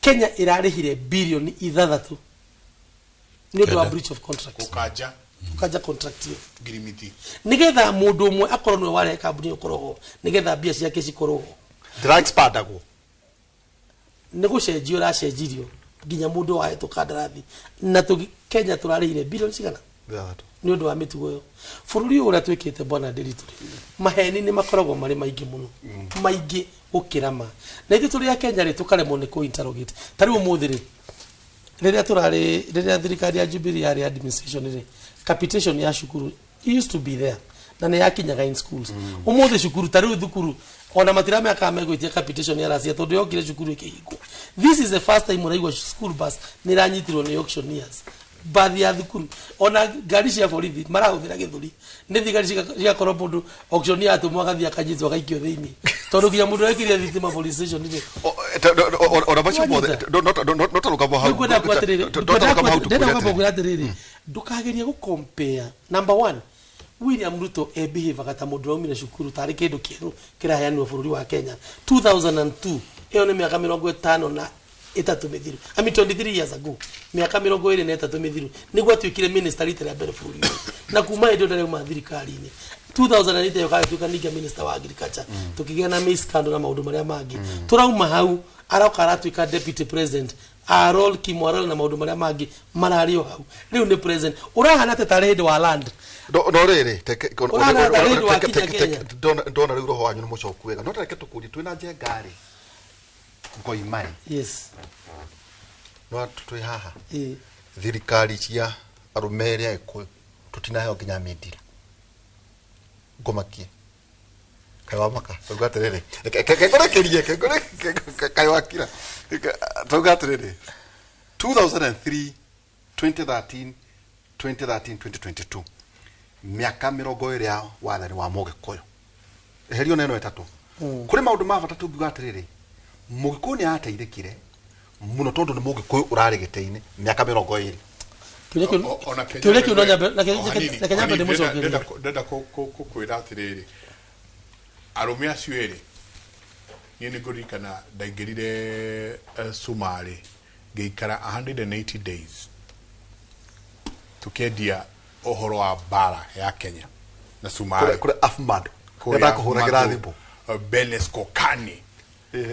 Kenya ĩrarĩhire 6 birioni nĩ ũndũ wa Kenda. breach of contract. Gũkanja. Gũkanja contract ĩyo. Ngirimiti. Nĩgetha mũndũ ũmwe akorwo nĩwe warehe kambuni ĩyo ĩkorwo ho, nĩgetha mbia ciake cikorwo ho. Ndĩra expandagwo. Nĩ gũcenjio ũracenjirio nginya mũndũ wahetwo kandarathi na Kenya tũrarĩhire birioni cigana? 6. Nĩ ũndũ wa mĩtugo ĩyo. Bũrũri ũyũ ũrĩa twĩkĩte, bwana Ndiritu, maheni nĩ makoragwo marĩ maingĩ mũno, maingĩ gũkĩra ma. Na ithuĩ tũrĩ a Kenya rĩ, tũkaremwo nĩ kũ interrogate. Ta rĩu ũmũthĩ rĩ, rĩrĩa tũrarĩ, rĩrĩa thirikari ya Jubilee yarĩ administration rĩ, capitation ya cukuru used to be there na nĩ yakinyaga in schools. Ũmũthĩ cukuru, ta rĩu thukuru ona matiramenya kana megwĩtia capitation ya racia tondũ yokire cukuru ĩkĩhingwo. This is the first time ũraigua school bus nĩ ĩranyitirwo nĩ auctioneers. Bathi ya thukuru, ona ngari cia borithi marahũthĩra gĩthũri, nĩ thigari cigakorwo mũndũ auctioneer atũmwo agathiĩ akanyitwo agaikio thĩinĩ, tondũ nginya mũndũ wekire thitima police station rĩ. Ona macio mothe no tarũgamo hau. Nĩngwenda kuga atĩrĩrĩ, No tarũgamo hau. ndĩrenda Tũkwĩre kwamba atĩrĩrĩ. kuga atĩrĩrĩ, ndũkagerie gũ-compare. Number one, William Ruto ebehavaga ta mũndũ ũraumire cukuru tarĩ kĩndũ kĩerũ kĩraheanirwo bũrũri wa Kenya 2002. Ĩyo nĩ mĩaka 53 mĩthiru, I mean 23 years ago, mĩaka 23 mĩthiru nĩguo atuĩkire minister rita rĩa mbere bũrũri ũyũ. Na kuma hĩndĩ ĩyo ndarauma thirikari-inĩ. 2008 ĩyo agatuĩka ningĩ minister wa agriculture, tũkĩgĩa na maize scandal na maũndũ marĩa mangĩ. Tũrauma hau, aroka aratuĩka deputy president, Arol Kimwarol na maũndũ marĩa mangĩ mararĩ o hau. Rĩu nĩ president ũrahana ta tarĩ hĩndĩ wa land. No rĩrĩ Ũrahana ta hĩndĩ wa kinya Kenya. Ndona rĩu roho wanyu nĩ mũcoku wega, no tareke tũkũrie twĩna njenga rĩ ngoimaĩ. Yes. No twĩ haha. Ĩ. Thirikari cia arũme erĩ Agĩkũyũ tũtinaheo nginya mindira ngũmakie kaĩ wamaka. Tauga atĩrĩrĩ, kengũrĩkĩrie kaĩ wakira. Tauga atĩrĩrĩ, 2003, 2013, 2013, 2022, mĩaka 20 ya wathani wa Mũgĩkũyũ, eherio na ĩno ĩtatũ, kũrĩ maũndũ ma bata tũngiuga atĩrĩrĩ, Mũgĩkũyũ nĩ ateithĩkire mũno tondũ nĩ Mũgĩkũyũ ũrarĩ gĩtĩ-inĩ mĩaka 20? Ona Kenya Kĩũria kĩu no nyambe O hanini, reke nyambe hanini, ndĩmũcokerie. Ndĩrenda kũkwĩra atĩrĩrĩ, arũme acio erĩ, niĩ nĩ ngũririkana ndaingĩrire Sumarĩ ngĩikara 180 days tũkĩendia ũhoro wa mbara ya Kenya na Sumarĩ. Kũrĩ Afmado. Kũrĩa Ndakũhũragĩra Afmado, thimũ. Benes Kokani.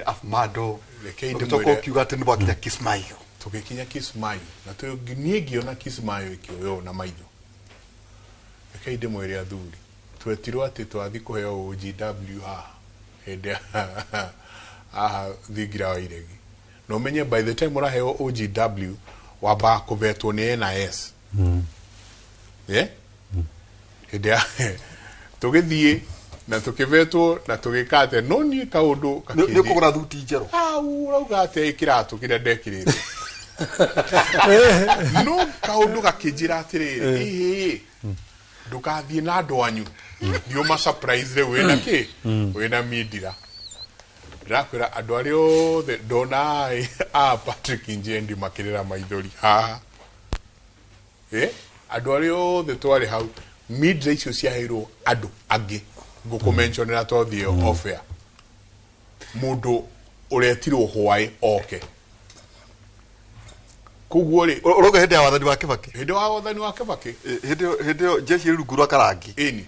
Afmado. Rekei ũgĩcoka ũkiuga atĩ nĩ mwakinya Kismayo. Tũgĩkinya Kismayo na niĩ ngĩona Kismayo ĩkĩoywo na maitho. Rekei ndĩmwĩre athuri, twetirwo atĩ twathi kũheo OGW haha hĩndĩ haha thingira wa iregi, na ũmenye by the time ũraheo OGW Wambaga kũvetwo nĩ NIS. Hĩndĩ ya tũgĩthiĩ na tũkĩvetwo na tũgĩka atĩa, no niĩ kaũndũ Nĩ ũkũgũra thuti njerũ. Au ũrauga atĩa kĩratũ kĩrĩa ndekĩrĩte. No kaũndũ gakĩnjĩra atĩrĩrĩ, ĩhĩ, ndũgathiĩ na andũ anyu, thiĩ ũma surprise rĩu wĩna kĩ, wĩna mindira. Ndĩrakwĩra andũ arĩa othe ndona a Patrick Njendi makĩrĩra maithori haha. Andũ arĩa othe twarĩ hau, mindira icio ciaheirwo andũ angĩ, ngũkũmentionera twathiĩ off air. Mũndũ ũretirwo hwaĩ oke. Koguo rĩ, Ũrauga hĩndĩ ya wathani wa Kibaki? Hĩndĩ wa wathani wa Kibaki. Hĩndĩ ĩyo jeshi ĩrĩ rungu rwa Karangi. Ĩni.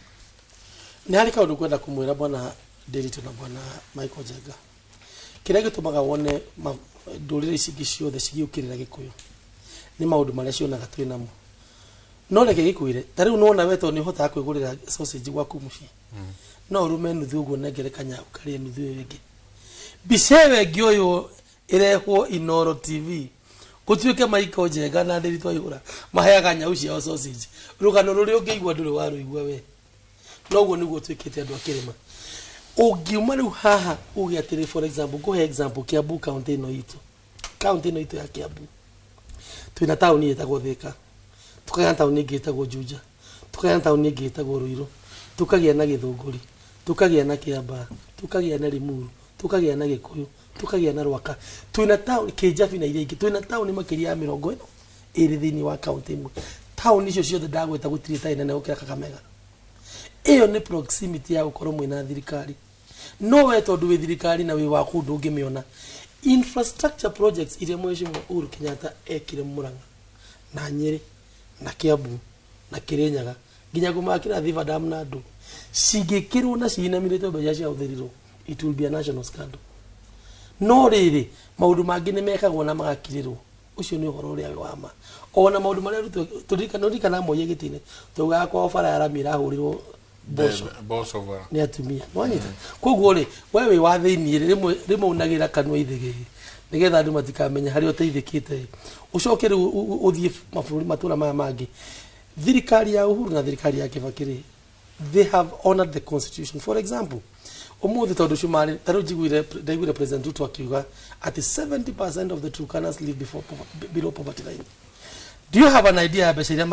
Nĩ harĩ kaũndũ ngwenda kũmwĩra bwana Ndiritu na bwana Michael Njenga. Kĩrĩa gĩtũmaga wone ndũrĩrĩ ici ingĩ ciothe cigĩũkĩrĩra Gĩkũyũ nĩ maũndũ marĩa cionaga twĩ namo. No reke gĩkwĩre, ta rĩu nĩwona we tondũ nĩũhotaga kwĩgũrĩra sausage gwaku mũciĩ. No ũrume nuthu ũguo nengere kanyau karĩe nuthu ĩyo ĩngĩ. Mbica ĩyo ĩngĩ ũyũ ĩrehwo Inooro TV. Gũtuĩke Michael Njenga na Ndiritu Aihũra maheaga nyau ciao sausage. Rũgano rũrĩa ũngĩigua ndũrĩ warũigua we. Noguo nĩguo twĩkĩte andũ a kĩrĩma. Ũngiuma rĩu haha uge atĩrĩ, for example, ngũhe example Kiambu county ĩno itũ. County ĩno itũ ya Kiambu. Twĩna taũni ĩtagwo Thika. Tukagĩa na taũni ĩngĩ ĩtagwo Juja. Tukagĩa na taũni ĩngĩ ĩtagwo Ruiru. Tukagĩa na Gĩthũngũri. Tukagĩa na Kĩambaa. Tukagĩa na Limuru. Tukagĩa na Gĩkũyũ. Tukagĩa na Rwaka. Twĩna taũni Kĩnjabi na iria ingĩ. Twĩna taũni makĩria ya mĩrongo ĩno ĩrĩ thĩinĩ wa county ĩmwe. Taũni icio ciothe ndagweta gũtirĩ ĩtarĩ nene gũkĩra Kakamega. Ĩyo nĩ proximity ya gũkorwo mwĩna thirikari. No we tondũ wĩ thirikari na wĩ wa kũu ndũngĩmĩona. Infrastructure projects iria Mheshimiwa Uhuru Kenyatta ekire Murang'a na Nyeri na Kiambu na Kirinyaga nginya kũmakĩra Thiba Dam na andũ cingĩkĩrwo na ciinamĩrĩtwo mbeca ciahũthĩrirwo, it will be a national scandal. No rĩrĩ, maũndũ mangĩ nĩ mekagwo na magakirĩrwo. Ũcio nĩ ũhoro ũrĩa wa ma. Ona maũndũ marĩa Ruto tũririkana Moi gĩtĩ-inĩ, twaugaga kwao bara ya rami ĩrahũrĩrwo mboco. Mboco bara. Nĩ atumia. Nĩwanyita? Koguo rĩ, we wĩ wa thĩiniĩ rĩ, rĩmwe unagĩra kanua ithĩgĩ nĩgetha andũ matikamenya harĩa ũteithĩkĩte. Ũcoke rĩu ũthiĩ mabũrũri matũra maya mangĩ. Thirikari ya Uhuru na thirikari ya Kibaki rĩ, they have honored the constitution. For example, ũmũthĩ tondũ cumarĩ, ta rĩu ndaiguire President Ruto akiuga atĩ 70% of the Turkanas live below poverty line. Do you have an idea ya mbeca iria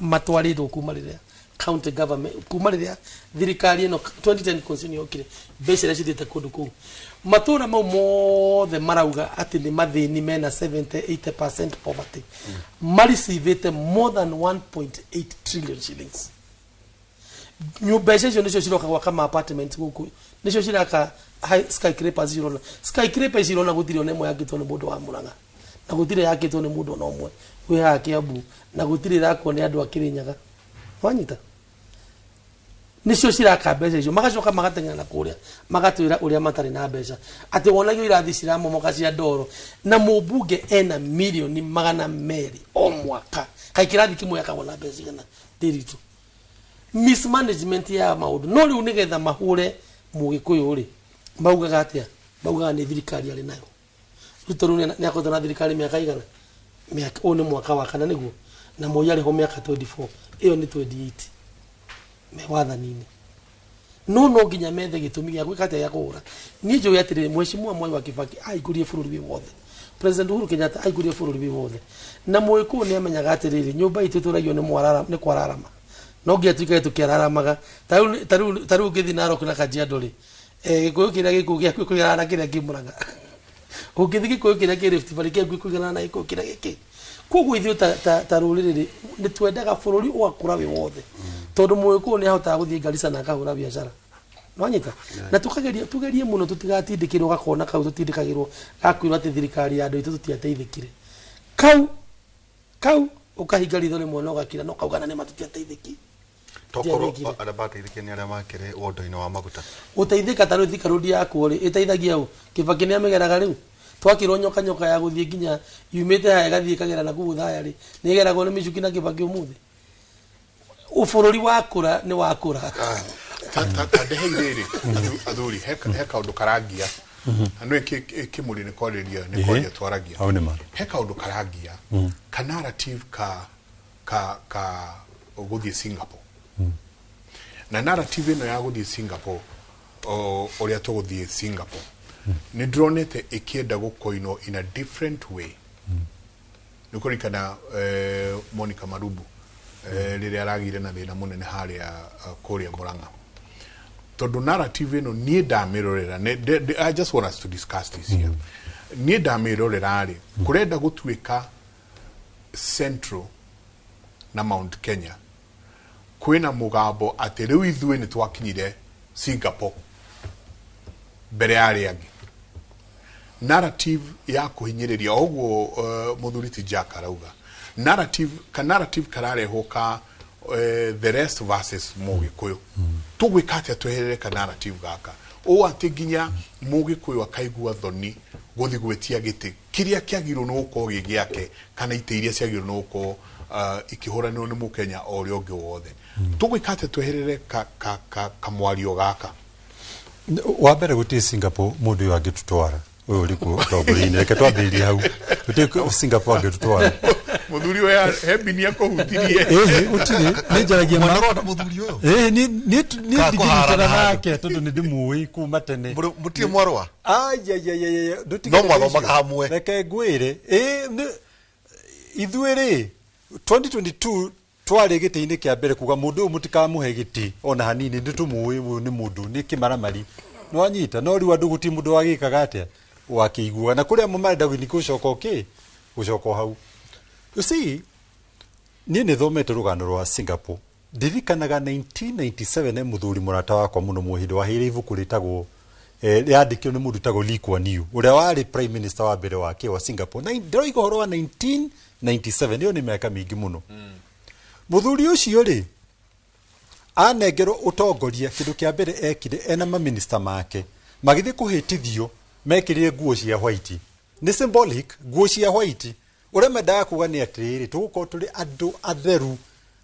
matwarĩtwo kuma rĩrĩa county government, kuma rĩrĩa thirikari ĩno 2010 constitution yokire, mbeca iria cithiĩte kũndũ kũu? Matũra mau mothe marauga atĩ nĩ mathĩni mena 70-80% poverty. Marecivĩte more than 1.8 trillion shillings. Mbeca icio nĩcio ciroka gwaka ma apartments gũkũ, nĩcio ciraka high skyscrapers cirona. Skyscrapers cirona gũtirĩ ona ĩmwe yakĩtwo nĩ mũndũ wa Murang'a, na gũtirĩ yakĩtwo nĩ mũndũ ona ũmwe wĩ haha Kiambu, na gũtirĩ ĩrakwo nĩ andũ a Kirinyaga. Wanyita? Nĩcio ciraka mbeca icio, magacoka magateng'era na kũrĩa, magatwĩra ũrĩa matarĩ na mbeca. Atĩ wonagio irathi ciramomoka cia ndoro, na mũmbunge ena mirioni magana merĩ o mwaka. Kaĩ kĩrathi kĩmwe gĩakagwo na mbeca cigana? Ndiritu. Mismanagement ya maũndũ. No rĩu nĩgetha mahũre Mũgĩkũyũ rĩ, maugaga atĩa? Maugaga nĩ thirikari arĩ nayo. Ruto rĩu nĩ akoretwo na thirikari mĩaka igana? Mĩaka, ũyũ nĩ mwaka wa kana nĩguo? Na Moi arĩ ho mĩaka 24. Ĩyo nĩ 28. Me wathani-inĩ. No no nginya methe gĩtũmi gĩa gwĩka atĩa gĩa kũhũra. Niĩ njũĩ atĩrĩrĩ, Mheshimiwa Mwai wa Kibaki aingũrire bũrũri wĩ wothe. President Uhuru Kenyatta aingũrire bũrũri wĩ wothe. Na Mũgĩkũyũ nĩ amenyaga atĩrĩrĩ, nyũmba itũ ĩtũragio nĩ kwararama. No nginya tuikare tũkĩararamaga. Ta rĩu ũngĩthiĩ Narok na Kajiado rĩ, Gĩkũyũ kĩrĩa gĩkũũ gĩaku kũigana na kĩrĩa kĩ Murang'a. Ũngĩthiĩ Gĩkũyũ kĩrĩa kĩ Rift Valley kĩaku kũigana na Gĩkũyũ kĩrĩa gĩkĩ. Koguo ithuĩ ta rũrĩrĩ rĩ, nĩ twendaga bũrũri ũgakũra wĩ wothe. Tondũ Mũgĩkũyũ nĩ ahotaga gũthiĩ Garissa na akahũra biacara. Nĩwanyita? Na tugerie mũno tũtigatindĩkĩrwo gakona kau tũtindĩkagĩrwo gakwĩrwo atĩ thirikari ya andũ aitũ tũtiateithĩkire. Kau ũkahinga ritho rĩmwe na ũgakira na ũkauga na nĩma tũtiateithĩkire. Tokorwo Tũtiateithĩkire. arĩa bateithĩkire nĩ arĩa makĩrĩ wondo-inĩ wa maguta. Gũteithĩka ta rĩu Thika Road yakuo rĩ, ĩteithagia ũ? Kibaki nĩ amĩgeraga rĩu? Twakĩrwo nyoka nyoka ya gũthiĩ nginya yumĩte haha ĩgathiĩ ĩkagera na kũu Othaya rĩ, nĩ ĩgeragwo nĩ Michuki na Kibaki ũmũthĩ. Bũrũri wakũra nĩ wakũra. Ta ndehe irĩrĩ, athuri, he kaũndũ karangia. Na nĩ kĩmũrĩ nĩ kwarĩria nĩ kwaria twaragia. Hau nĩ ma. He kaũndũ karangia ka narrative ka ka ka gũthiĩ Singapore. Na narrative ĩno ya gũthiĩ Singapore, ũrĩa tũgũthiĩ Singapore, nĩ ndĩronete ĩkĩenda gũkoinwo in a different way. Nĩ kũririkana Monica Marubu rĩrĩa aragĩire na thĩna mũnene harĩa kũrĩa Murang'a, tondũ narrative ĩno niĩ ndamĩrorera I just want us to discuss this here. Niĩ ndamĩrorera rĩ, kũrenda gũtuĩka Central na Mount Kenya kwĩna mũgambo atĩ rĩu ithuĩ nĩ twakinyire Singapore mbere ya arĩa angĩ. Narrative ya kũhinyĩrĩria o ũguo mũthuri ti Jack arauga, narrative ka narrative kararehwo ka the rest versus Mũgĩkũyũ. Tũgwĩka atĩa tweherere ka narrative gaka ũũ atĩ nginya Mũgĩkũyũ akaigua thoni gũthiĩ gwĩtia gĩtĩ kĩrĩa kĩagĩrĩirwo nĩ gũkorwo gĩ gĩake, kana itĩ iria ciagĩrĩirwo nĩ gũkorwo ikĩhũranĩrwo nĩ Mũkenya o ũrĩa ũngĩ wothe? Tũgwĩka atĩa tweherere kamwario gaka? Wa mbere, gũtirĩ Singapore mũndũ ũyũ angĩtũtwara, ũyũ ũrĩ kuo ũtongoria-inĩ. Reke twambĩrĩrie hau, gũtirĩ Singapore angĩtũtwara. Mũthuri ũyũ he mbini akũhutirie. Ĩhĩ, gũtirĩ, nĩ njaragia ma. Mwana mũthuri ũyũ. Ĩĩ, niĩ Ka kũharana ndingĩnyitana handũ. nake tondũ nĩ ndĩmũĩ kuma tene. Mũtirĩ mwarũa? Ayayayaya. No mwathomaga hamwe. Reke ngwĩre, ĩĩ, ithuĩ rĩ 2022 twarĩ gĩtĩ-inĩ kĩa mbere kuga mũndũ ũyũ mũtikamũhe gĩtĩ ona hanini, nĩ tũmũĩ, ũyũ nĩ mũndũ nĩ kĩmaramari, nĩwanyita? No rĩu andũ gũtirĩ mũndũ wagĩkaga atĩa wakĩiguaga, na kũrĩa amwe marenda nĩ gũcoka ũkĩ gũcoka o hau. You see, niĩ nĩ thomete rũgano rwa Singapore. Ndirikanaga 1997 e mũthuri mũrata wakwa mũno mũhĩndĩ waheire ibuku rĩtagwo rĩandĩkirwo nĩ mũndũ wĩtagwo Lee Kuan Yew, ũrĩa warĩ prime minister wa mbere wa wa Singapore. Na ndĩroiga ũhoro wa 1997, ĩyo nĩ mĩaka mĩingĩ mũno. Mũthuri ũcio rĩ anengerwo ũtongoria, kĩndũ kĩa mbere ekire, ena maminista make magĩthiĩ kũhĩtithio mekĩrire nguo cia white. Nĩ symbolic, nguo cia white, ũrĩa mendaga kuga nĩ atĩrĩrĩ, tũgũkorwo tũrĩ andũ atheru,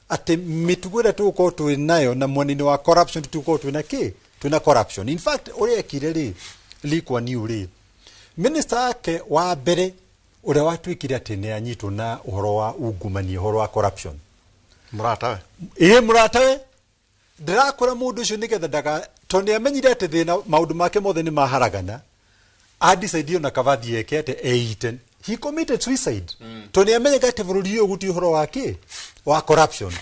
atĩ mĩtugo ĩrĩa tũgũkorwo twĩ nayo na mwena-inĩ wa corruption, tũgũkorwo twĩna kĩ, twĩna corruption. In fact, ũrĩa ekire rĩ Lee Kuan Yew rĩ, minister wake wa mbere ũrĩa watuĩkire atĩ nĩ anyitwo na ũhoro wa ungumania, ũhoro wa corruption. Mũratawe. Ĩĩ, mũratawe. Ndĩrakwĩra mũndũ ũcio nĩgetha ndaga, tondũ nĩ amenyire atĩ thĩna maũndũ make mothe nĩ maharagana, adecide ona kaba eke atĩ eite. He committed suicide tondũ nĩ amenyaga atĩ bũrũri ũyũ gũtirĩ ũhoro wa kĩ wa corruption.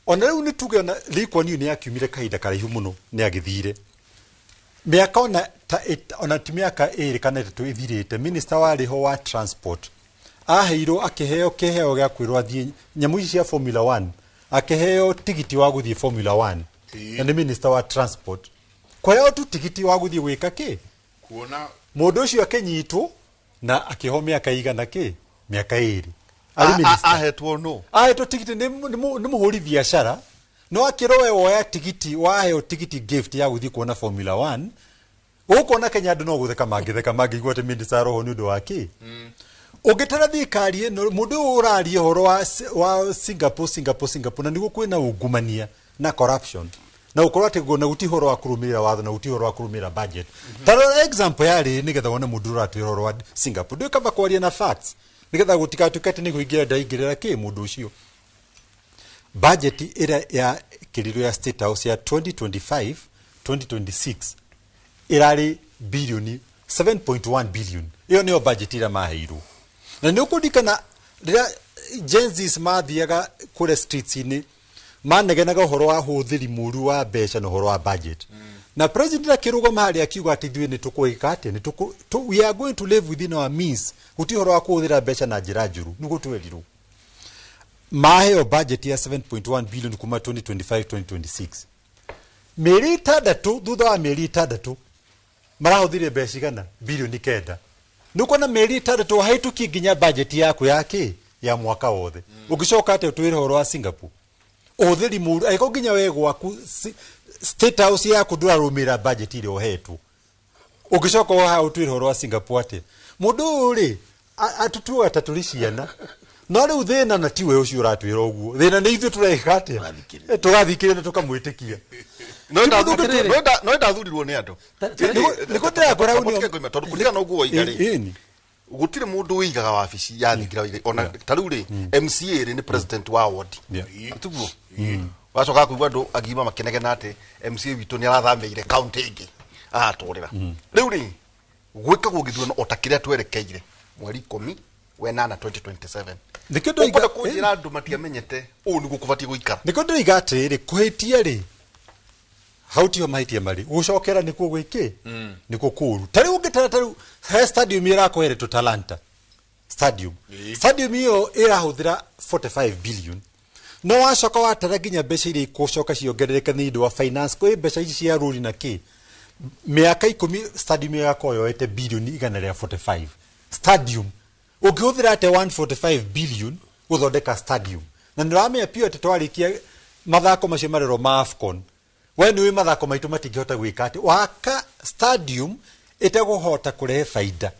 Ona rĩu nĩ tuge ona Lee Kuan Yew nĩ akiumire kahinda karaihu mũno, nĩ agĩthire mĩaka ona ta ona ti mĩaka 2 kana 3 ĩthirĩte, minister warĩ ho wa transport aheirwo, akĩheo kĩheo gĩa kwĩrwo athiĩ nyamũ ici cia Formula 1, akĩheo tigiti wa gũthiĩ Formula 1. Na nĩ minister wa transport kũheo tu tigiti wa gũthiĩ gwĩka kĩ? Kuona. Mũndũ ũcio akĩnyitwo na akĩohwo mĩaka igana kĩ, mĩaka 2 arĩ minister. Ahetwo no? Ahetwo tigiti nĩ mũhũri biacara, no akĩrwo we woya tigiti, waheo tigiti, gift ya gũthiĩ kuona Formula 1. Gũkũ ona Kenya andũ no gũtheka mangĩtheka mangĩigua atĩ minister arohwo nĩ ũndũ wa kĩ. Ũngĩtara thirikari ĩno, mũndũ ũyũ ũraria ũhoro wa Singapore, Singapore, Singapore, na nĩguo kwĩna ungumania na corruption na gũkorwo atĩ na gũtirĩ ũhoro wa kũrũmĩrĩra watho na gũtirĩ ũhoro wa kũrũmĩrĩra budget. Ta rora example yarĩ nĩgetha wone mũndũ ũratwĩra ũhoro wa Singapore. Ndũĩ kaba kwaria na facts nĩgetha gũtigatuĩke atĩ nĩ kũingĩra ndaingĩrĩra kĩ mũndũ ũcio. Budget ĩrĩa ya kĩrirwo ya State House ya 2025 2026 ĩrarĩ bilioni 7.1 billion. Ĩyo nĩyo budget ĩrĩa maheirwo. Na nĩ ũkũririkana rĩrĩa Gen Zs mathiaga kũrĩa streets-inĩ manegenaga ũhoro wa hũthĩri mũru wa mbeca na ũhoro wa budget, na president akĩrũgama harĩa akiuga atĩ ithuĩ nĩ tũkwĩka atĩ nĩ we are going to live within our means, gũtirĩ ũhoro wa kũhũthĩra mbeca na njĩra njũru. Nĩguo twerirwo maheo budget ya 7.1 billion kuma 2025 2026. Mĩeri 6, thutha wa mĩeri 6 marahũthĩrire mbeca igana bilioni 9. Nĩ ũkuona mĩeri 6 wahĩtũkie nginya budget yaku ya kĩ ya mwaka wothe. Ũngĩcoka atĩa ũtwĩre ũhoro wa Singapore, ũhũthĩri mũru, angĩkorwo nginya we gwaku State House yaku ndũrarũmĩrĩra budget ĩrĩa ũhetwo? Ũngĩcoka haha ũtwĩre ũhoro wa Singapore atĩa? Mũndũ ũyũ rĩ atũtuaga ta tũrĩ ciana. No rĩu thĩna na tiwe ũcio ũratwĩra ũguo, thĩna nĩ ithuĩ tũreka atĩa? Tũgathikĩrĩria na tũkamwĩtĩkia. No ndathurirwo nĩ andũ. Nĩguo ndĩrakwĩra hau nĩho- Tondũ kũringana ũguo woiga rĩ, Ĩni. gũtirĩ mũndũ wĩigaga wabici ya thingira wĩiga ona ta rĩu rĩ, MCA rĩ nĩ president wa ward. Tiguo wacoka kũigua andũ agima makĩnegena atĩ MCA witũ nĩ arathamĩire county ĩngĩ aratũrĩra. Rĩu rĩ, gwĩkagwo gĩthurano o ta kĩrĩa twerekeire mweri 18 2027. Nĩkĩo ndoiga- Ũkwenda kũnjĩra andũ matiamenyete ũũ nĩguo kũbatiĩ gũikara? Nĩkĩo ndĩroiga atĩrĩrĩ, kũhĩtia rĩ, hau tiho mahĩtia marĩ, gũcokera nĩkuo gwĩkĩ, nĩkuo kũũru. Ta rĩu ũngĩtara, ta rĩu he stadium ĩrakweretwo Talanta stadium. Stadium ĩyo ĩrahũthĩra 45 billion, no wacoka watara nginya mbeca iria ikũcoka ciongerereke nĩ ũndũ wa finance, kwĩ mbeca ici cia rũri na kĩ, mĩaka 10 stadium ĩyo yakorwo yoete bilioni 145. Stadium ũngĩhũthĩra atĩa 145 billion gũthondeka stadium? Na nĩ ũramenya piũ atĩ twarĩkia mathako macio marerwo ma AFCON, we nĩ ũĩ mathako maitũ matingĩhota gwĩka atĩ waka stadium ĩtegũhota kũrehe baida.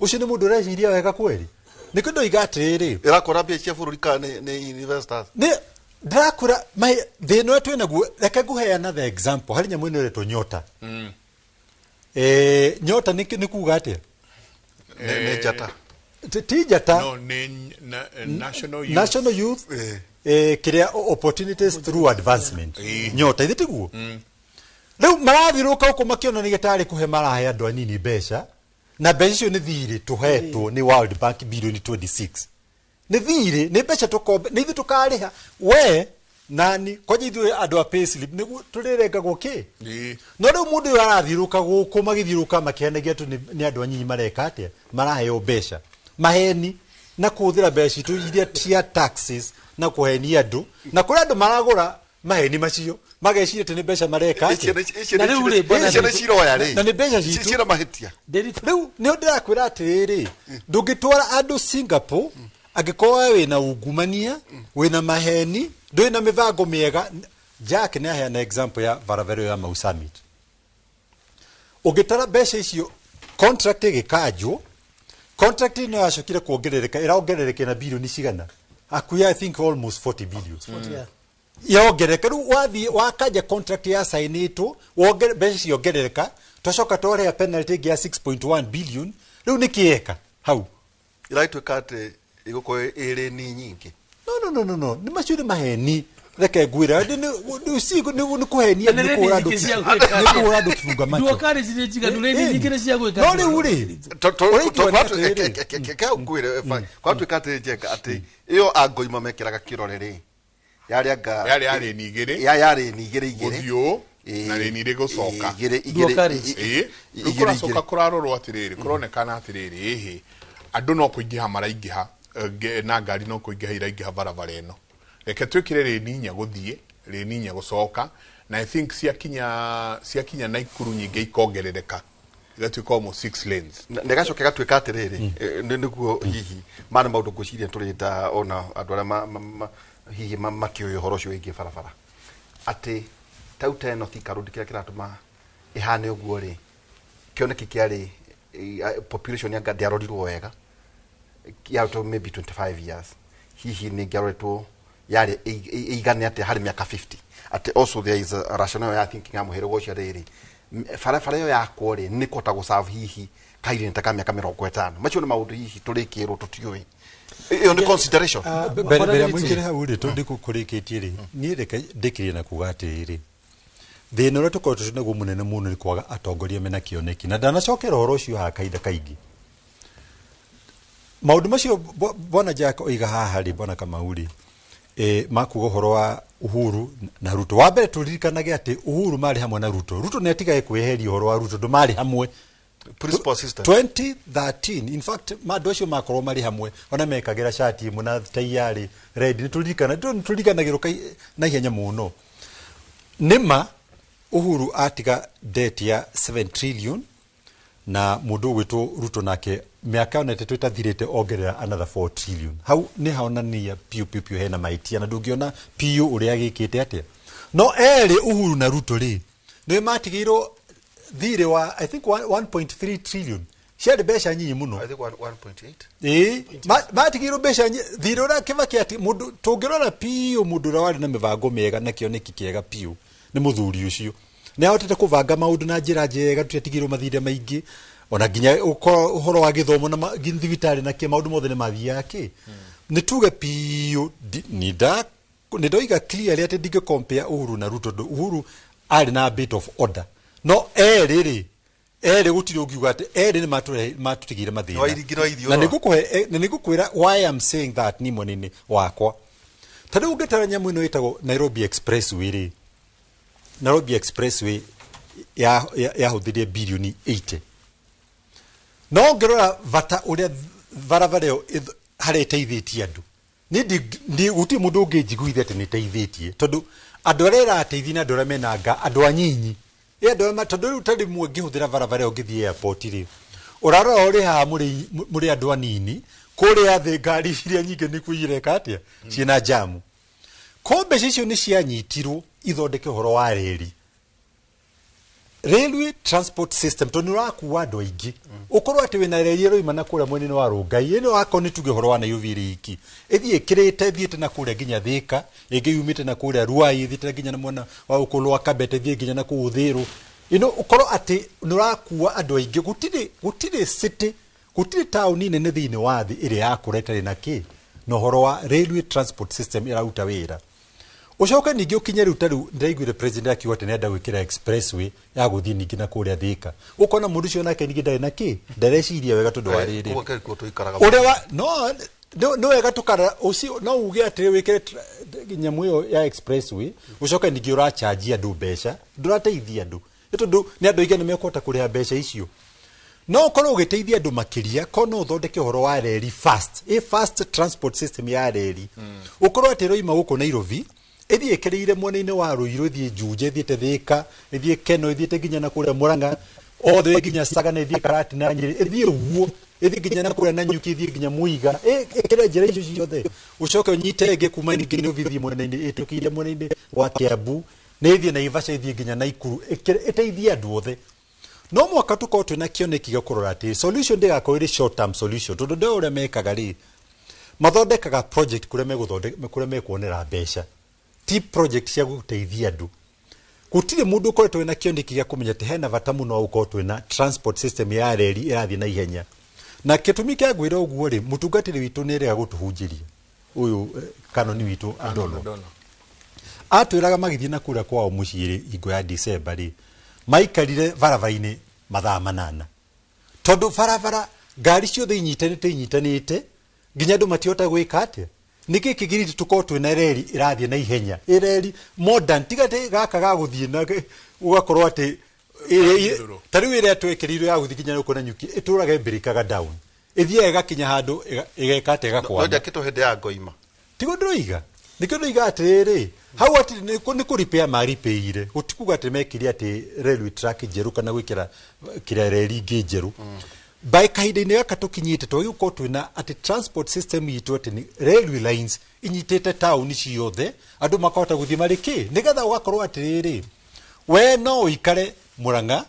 Ũcio nĩ mũndũ ũreciria wega kweri? Nĩkĩo ndoiga atĩrĩrĩ, Ĩrakora mbia cia bũrũri kana nĩ investors? Nĩ ndĩrakwĩra thĩna ũrĩa twĩ naguo. Reke ngũheana the example harĩ nyamũ ĩno ĩretwo Nyota. Nyota nĩ kuga atĩa? Nĩ njata. Ti njata. No nĩ National Youth. National Youth kĩrĩa Opportunities Through Advancement. Nyota ithe tiguo rĩu marathirũka ũkũ makĩonania tarĩ kũhe marahe andũ anini mbeca, na mbeca icio nĩ thirĩ tũhetwo nĩ World Bank, bilioni 26 nĩ thirĩ, nĩ mbeca tũkombe, nĩ ithuĩ tũkarĩha, we nani kwanja ithuĩ andũ a payslip nĩguo tũrĩrengagwo kĩ. No rĩu mũndũ ũyũ arathiũrũka gũkũ magĩthiũrũka makĩhenagia atĩ nĩ andũ anyinyi mareka atĩa, maraheo mbeca, maheni na kũhũthĩra mbeca citũ iria cia taxes na kũhenia andũ, na kũrĩ andũ maragũra maheni macio mageciria atĩ nĩ mbeca mareka atĩa. Na rĩu rĩ, bwana Ciana ciroya rĩ, Na nĩ mbeca citũ. Ciĩna mahĩtia. Rĩu nĩ ndĩrakwĩra atĩrĩrĩ, ndũngĩtwara andũ Singapore angĩkorwo we wĩna ungumania, wĩna maheni, ndũrĩ na mĩbango mĩega. Jack nĩ aheana example ya barabara ĩyo ya Mau Summit. Ũngĩtara mbeca icio, contract ĩgĩkanjwo, contract ĩno yacokire kuongerereka, ĩrongerereka na bilioni cigana hakuhĩ, I think almost 40 billion. Yeah. Yongerereka. Rĩu wathiĩ wakanja contract ya sainĩtwo, mbeca ciongerereka, twacoka twarĩha penalty ĩngĩ ya 6.1 billion. Rĩu nĩ kĩeka hau? Ĩragĩtuĩka atĩ ĩgũkorwo ĩrĩ ni nyingĩ. No, nĩ macio nĩ maheni. Reke ngwĩre nĩ kũhenia, Na nĩ nĩ kũhũra rĩni andũ nyingĩ cia gwĩka nĩ kũhũra andũ kĩbunga macho. Dual carriage nĩ njiganu, rĩni nyingĩ nĩ cia gwĩka. No rĩu rĩ, ũraigua nĩ atĩrĩrĩ, Ngwĩre kwatuĩka atĩ njenga atĩ ĩyo angoima mekĩraga kĩrore rĩ, yarĩ anga Yarĩ ya rĩni igĩrĩ. Yarĩ ni igĩrĩ igĩrĩ. Gũthiũ na rĩni rĩgũcoka. Igĩrĩ Dual igĩrĩ. carriage. Ĩĩ, rĩu kũracoka kũrarorwo atĩrĩrĩ, kũronekana atĩrĩrĩ, ĩhĩ, andũ no kũingĩha maraingĩha, na ngari no kũingĩha iraingĩha barabara ĩno. Reke twĩkĩre rĩni inya gũthiĩ, rĩni inya gũcoka, na I think ciakinya Naikuru nyingĩ ikongerereka, igatuĩka almost six lanes. Na ĩgacoka ĩgatuĩka atĩrĩrĩ, nĩguo hihi mana maũndũ ngwĩciria tũrĩta ona andũ arĩa hihi makĩũĩ ũhoro ũcio wĩgiĩ barabara, atĩ tau ta ĩno Thika Road, kĩrĩa kĩratũma ĩhane ũguo rĩ, kĩoneki kĩarĩ population anga ndĩarorirwo wega, yarutwo maybe 25 years, hihi nĩ ĩngĩaroretwo yarĩ ĩigane atĩa harĩ mĩaka 50. Atĩ also there is a rationale ya thinking ya mũhĩrĩga ũcio rĩrĩ, barabara ĩyo yakwo rĩ, nĩ kũhota gũserve hihi kahinda ta ka mĩaka 50. Macio nĩ maũndũ hihi tũrĩkĩrwo tũtiũĩ, ĩyo nĩ consideration. Mbere ya mũingĩre hau rĩ, tondũ kũrĩkĩtie rĩ, niĩ reke ndĩkĩrie na kuga atĩrĩrĩ, thĩna ũrĩa tũkoretwo twĩ naguo mũnene mũno nĩ kwaga atongoria mena kĩoneki, na ndanacokera ũhoro ũcio haha kahinda kaingĩ. Maũndũ macio bwana Jack oiga haha rĩ, bwana Kamau rĩ, makuga ũhoro wa Uhuru na Ruto. Wa mbere tũririkanage atĩ Uhuru marĩ hamwe na Ruto. Ruto nĩ atigage kwĩyeheria ũhoro wa Ruto, ndũ marĩ hamwe. Principal assistant. 2013, in fact, andũ acio makorwo marĩ hamwe, ona mekagĩra cati ĩmwe na tai yarĩ red. Nĩ tũririkana, nĩ tũririkanagĩrwo na ihenya mũno. Nĩma Uhuru atiga debt ya 7 trillion, na mũndũ ũgwĩtwo Ruto nake mĩaka ona ĩtatũ ĩtathirĩte ongerera another 4 trillion. Hau nĩ haonania piũ piũ piũ hena mahĩtia, na ndũngĩona piũ ũrĩa gĩkĩte atĩa. No erĩ Uhuru na Ruto rĩ, nĩ matigĩirwo thirĩ wa I think 1.3 trillion, ciarĩ mbeca nyinyi mũno. I think 1.8. Ĩĩ, matigĩirwo mbeca thirĩ ũrĩa Kibaki ati mũndũ tũngĩrora piũ, mũndũ ũrĩa warĩ na mĩbango mĩega na kĩoneki kĩega piũ nĩ mũthuri ũcio. Nĩ ahotete kũbanga maũndũ na njĩra njega, tũtiatigirwo mathirĩ maingĩ, ona nginya ũhoro wa gĩthomo na thibitarĩ na kĩ, maũndũ mothe nĩ mathiaga kĩ. Nĩ tuge biũ, nĩ ndoiga clearly atĩ ndingĩ compare Uhuru na Ruto, tondũ Uhuru arĩ na a bit of order, no erĩ rĩ, erĩ gũtirĩ ũngiuga atĩ erĩ nĩ matũtigĩire mathĩna. Wairigirwo ithiũrũra. Na nĩ na nĩngũkwĩra why I'm saying that. Ni mwena-inĩ wakwa, ta rĩu ũngĩtara nyamũ ĩno ĩtagwo Nairobi Expressway rĩ, Nairobi Expressway yahũthĩrire birioni 80, no ũngĩrora bata ũrĩa barabara ĩyo harĩa ĩteithĩtie andũ, nĩ gũtirĩ mũndũ ũngĩnjiguithia atĩ nĩ ĩteithĩtie, tondũ andũ arĩa ĩrateithia nĩ andũ arĩa mena nga, andũ anyinyi. Ĩ andũ arĩa tondũ rĩu ta rĩmwe ngĩhũthĩra barabara ĩyo ngĩthiĩ airport rĩ, ũrarora ũrĩ haha mũrĩ andũ anini, kũrĩa thĩ ngari iria nyingĩ nĩ kũireka atĩa ciĩna jamu. Ko mbeca icio nĩ cianyitirwo ithondeke ũhoro wa reri, railway transport system, tondũ nĩ ũrakua andũ aingĩ, ũkorwo atĩ wĩna reri ĩroima na kũrĩa mwena-inĩ wa Rongai ĩno, akorwo nĩ tuge ũhoro wa Nairobi ĩrĩ iki, ĩthiĩ ĩkĩrĩte, ĩthiĩte na kũrĩa nginya Thĩka, ĩngĩ yumĩte na kũrĩa Ruai ĩthiĩte nginya na mwena wa gũkũ rwa Kabete, ĩthiĩ nginya na kũu Thĩrũ ĩno, ũkorwo atĩ nĩ ũrakua andũ aingĩ. Gũtirĩ city, gũtirĩ taũni nene thĩinĩ wa thĩ ĩrĩa yakũra ĩtarĩ na kĩ na ũhoro wa railway transport system ĩraruta wĩra. Ũcoke ningĩ ũkinye rĩu, ta rĩu ndĩraiguire president akiuga atĩ nĩenda gwĩkĩra expressway ya gũthiĩ ningĩ na kũrĩa Thĩka, ũkona mũndũ ũcio nake ningĩ ndarĩ na kĩ, ndareciria wega, tondũ wa rĩrĩ Koguo kĩrĩkuo tũikaraga. Ũrĩa wa no nĩ wega tũkara ũcio, no uge atĩ wĩkĩre nyamũ ĩyo ya expressway, ũcoke ningĩ ũrachanjia andũ mbeca, ndũrateithia andũ, nĩ tondũ nĩ andũ aingĩ nĩ mekũhota kũrĩha mbeca icio. No ũkorwo ũgĩteithia andũ makĩria ko no ũthondeke ũhoro wa reri fast, a fast transport system ya reri, ũkorwo atĩ ĩroima gũkũ Nairobi, ĩthiĩ ĩkĩrĩire mwena-inĩ wa Ruiru, ĩthiĩ Juja, ĩthiĩte Thĩka, ĩthiĩ Keno, ĩthiĩte nginya na kũrĩa Murang'a, othe nginya Sagana, ĩthiĩ Karatina, Nyĩrĩ, ĩthiĩ ũguo, ĩthiĩ nginya na kũrĩa Nanyuki, ĩthiĩ nginya Muiga, ĩkĩre njĩra icio ciothe, ũcoke ũnyite ĩngĩ kuma ningĩ Nairobi ĩthiĩ mwena-inĩ, ĩtũkĩire mwena-inĩ wa Kiambu, nĩ ĩthiĩ Naivasha, ĩthiĩ nginya Naikuru, ĩteithie andũ othe. No mwaka tũkorwo twĩna kĩoneki gĩa kũrora atĩ solution ndĩgakorwo ĩrĩ short term solution, tondũ ndĩo ũrĩa mekaga rĩ, mathondekaga project kũrĩa megũthondeka, kũrĩa mekuonera mbeca, ti project cia gũteithia andũ. Gũtirĩ mũndũ ũkoretwo wĩna kĩoneki gĩa kũmenya atĩ hena bata mũno wa gũkorwo twĩna transport system ya reri ĩrathiĩ na ihenya. Na gĩtũmi kĩa ngwĩra ũguo rĩ, mũtungatĩri witũ nĩ erega gũtũhunjĩria ũyũ, kanoni witũ Adolo Adolo. Atwĩraga magĩthiĩ na kũrĩa kwao mũciĩ rĩ, hingo ya December rĩ, maikarire barabara-inĩ mathaa 8, tondũ barabara ngari ciothe inyitanĩte nginya andũ matihota gwĩka atĩa. Nĩkĩ kĩgirĩtie tũkorwo twĩna reri ĩrathiĩ na ihenya, ĩ reri modern, tiga atĩ gaka ga gũthiĩ na ũgakorwo atĩ Gĩthũrũ. Ta rĩu ĩrĩa twekĩrĩirwo ya gũthiĩ nginya gũkũ Nanyuki ĩtũraga ĩmbĩrĩkaga down, ĩthiaga ĩgakinya handũ ĩgeka atĩa, No ĩgakwama. njakĩtwo hĩndĩ ya ngoima. Tiguo ndĩroiga, nĩkĩo ndĩroiga atĩrĩrĩ, hau atĩ nĩ kũripĩa maripĩire, gũtikuga atĩ mekire atĩ railway track njerũ kana gwĩkĩra kĩrĩa reri ingĩ njerũ. By kahinda-inĩ gaka tũkinyĩte, twagĩrĩirwo gũkorwo twĩna atĩ transport system itũ atĩ nĩ railway lines inyitĩte taũni ciothe, andũ makahota gũthiĩ marĩ kĩ, nĩgetha ũgakorwo atĩrĩrĩ, we no ũikare Mũrang'a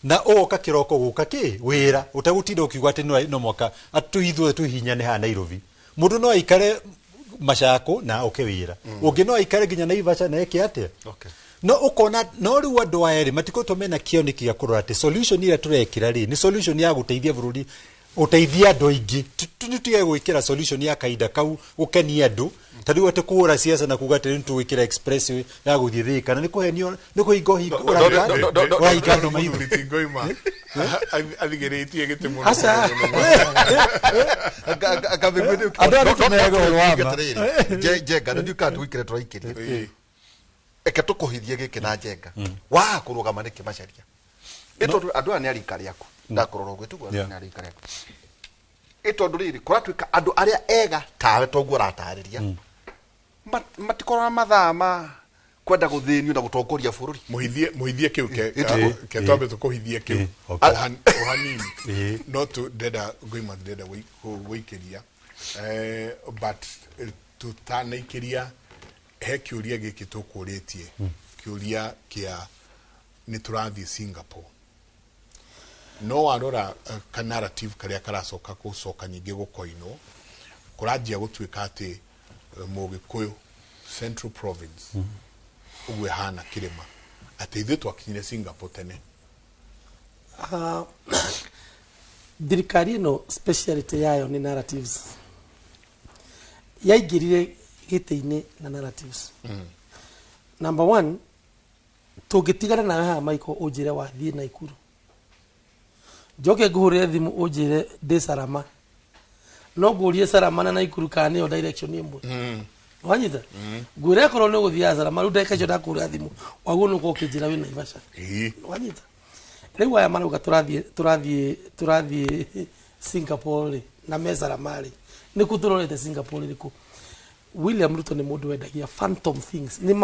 na ũgoka kĩroko gũka kĩ wĩra, ũtagũtinda ũkiuga atĩ no mwaka atĩ ithuothe tũhihinyane haha Nairobi. Mũndũ no aikare Machako na oke wĩra, ũngĩ no aikare nginya Naivasha na eke atĩa. No ũkona no rĩu andũ aya rĩ, matikoretwo mena kĩoneki gĩa kũrora atĩ solution ĩrĩa tũrekĩra rĩ, nĩ solution ya gũteithia bũrũri, gũteithia andũ aingĩ. Tũtige gwĩkĩra solution ya kahinda kau gũkenia andũ, ta rĩu atĩ kũhũra siasa na kuga atĩ nĩ tũgwĩkĩra expressway ya gũthiĩ Thĩka, na nĩ kũhenio, nĩ kũhinga ũrahinga andũ maitho. Mũthuri ti Ngoima athigĩrĩtie gĩtĩ mũno. Aca. Andũ aya nĩtũmeaga ũhoro wa ma. Njenga nä ndiå tũikire tũraikĩria, eke tũkũhithie gĩkĩ na njenga waga kũrũgama nĩkĩ Macharia, ĩ tondũ andũ aya nĩ a rika rĩaku, ndakũrora ũguo tiguo? Nĩ a rika rĩaku, ĩ tondũ rĩrĩ kũratuĩka andũ arĩa ega tawe toguo ũratarĩria matikoragwo na mathaa ma kwenda gũthĩnio na gũtongoria bũrũri. Muhithie kiu ke ke twambe tũkũhithie kiu o hanini. No tu ndenda Ngoima, ndenda gũikĩria, but tutanaikĩria he kĩũria gĩkĩ tũkũrĩtie, kĩũria kĩa nĩ tũrathiĩ Singapore. No warora ka narrative karĩa karacoka gũcoka nyingĩ gũkoinwo, kũranjia gũtuĩka atĩ Mũgĩkũyũ Central Province ũguo ĩhana kĩrĩma, Atĩ ithuĩ twakinyire Singapore tene. Thirikari ĩno speciality yayo nĩ narratives. Yaingĩrire gĩtĩ-inĩ na narratives. Number one, tũngĩtigana nawe haha Michael, ũnjĩre wathiĩ Naikuru, njoke ngũhũrĩre thimũ ũnjĩre ndĩ Salama, no ngũrie Salama na Naikuru kana nĩyo direction ĩmwe? Wanyita? Ngwĩre akorwo nĩ ũgũthiaga Salama rĩu ndagĩka icio ndakũhũrĩra thimũ waguo nĩ ũkorwo ũkĩnjĩra wĩ Naivasha. Wanyita? Rĩu aya marauga tũrathiĩ Singapore rĩ, na me Salama rĩ, nĩkũ tũrorete Singapore rĩkũ? William Ruto nĩ mũndũ wendagia phantom things, nĩ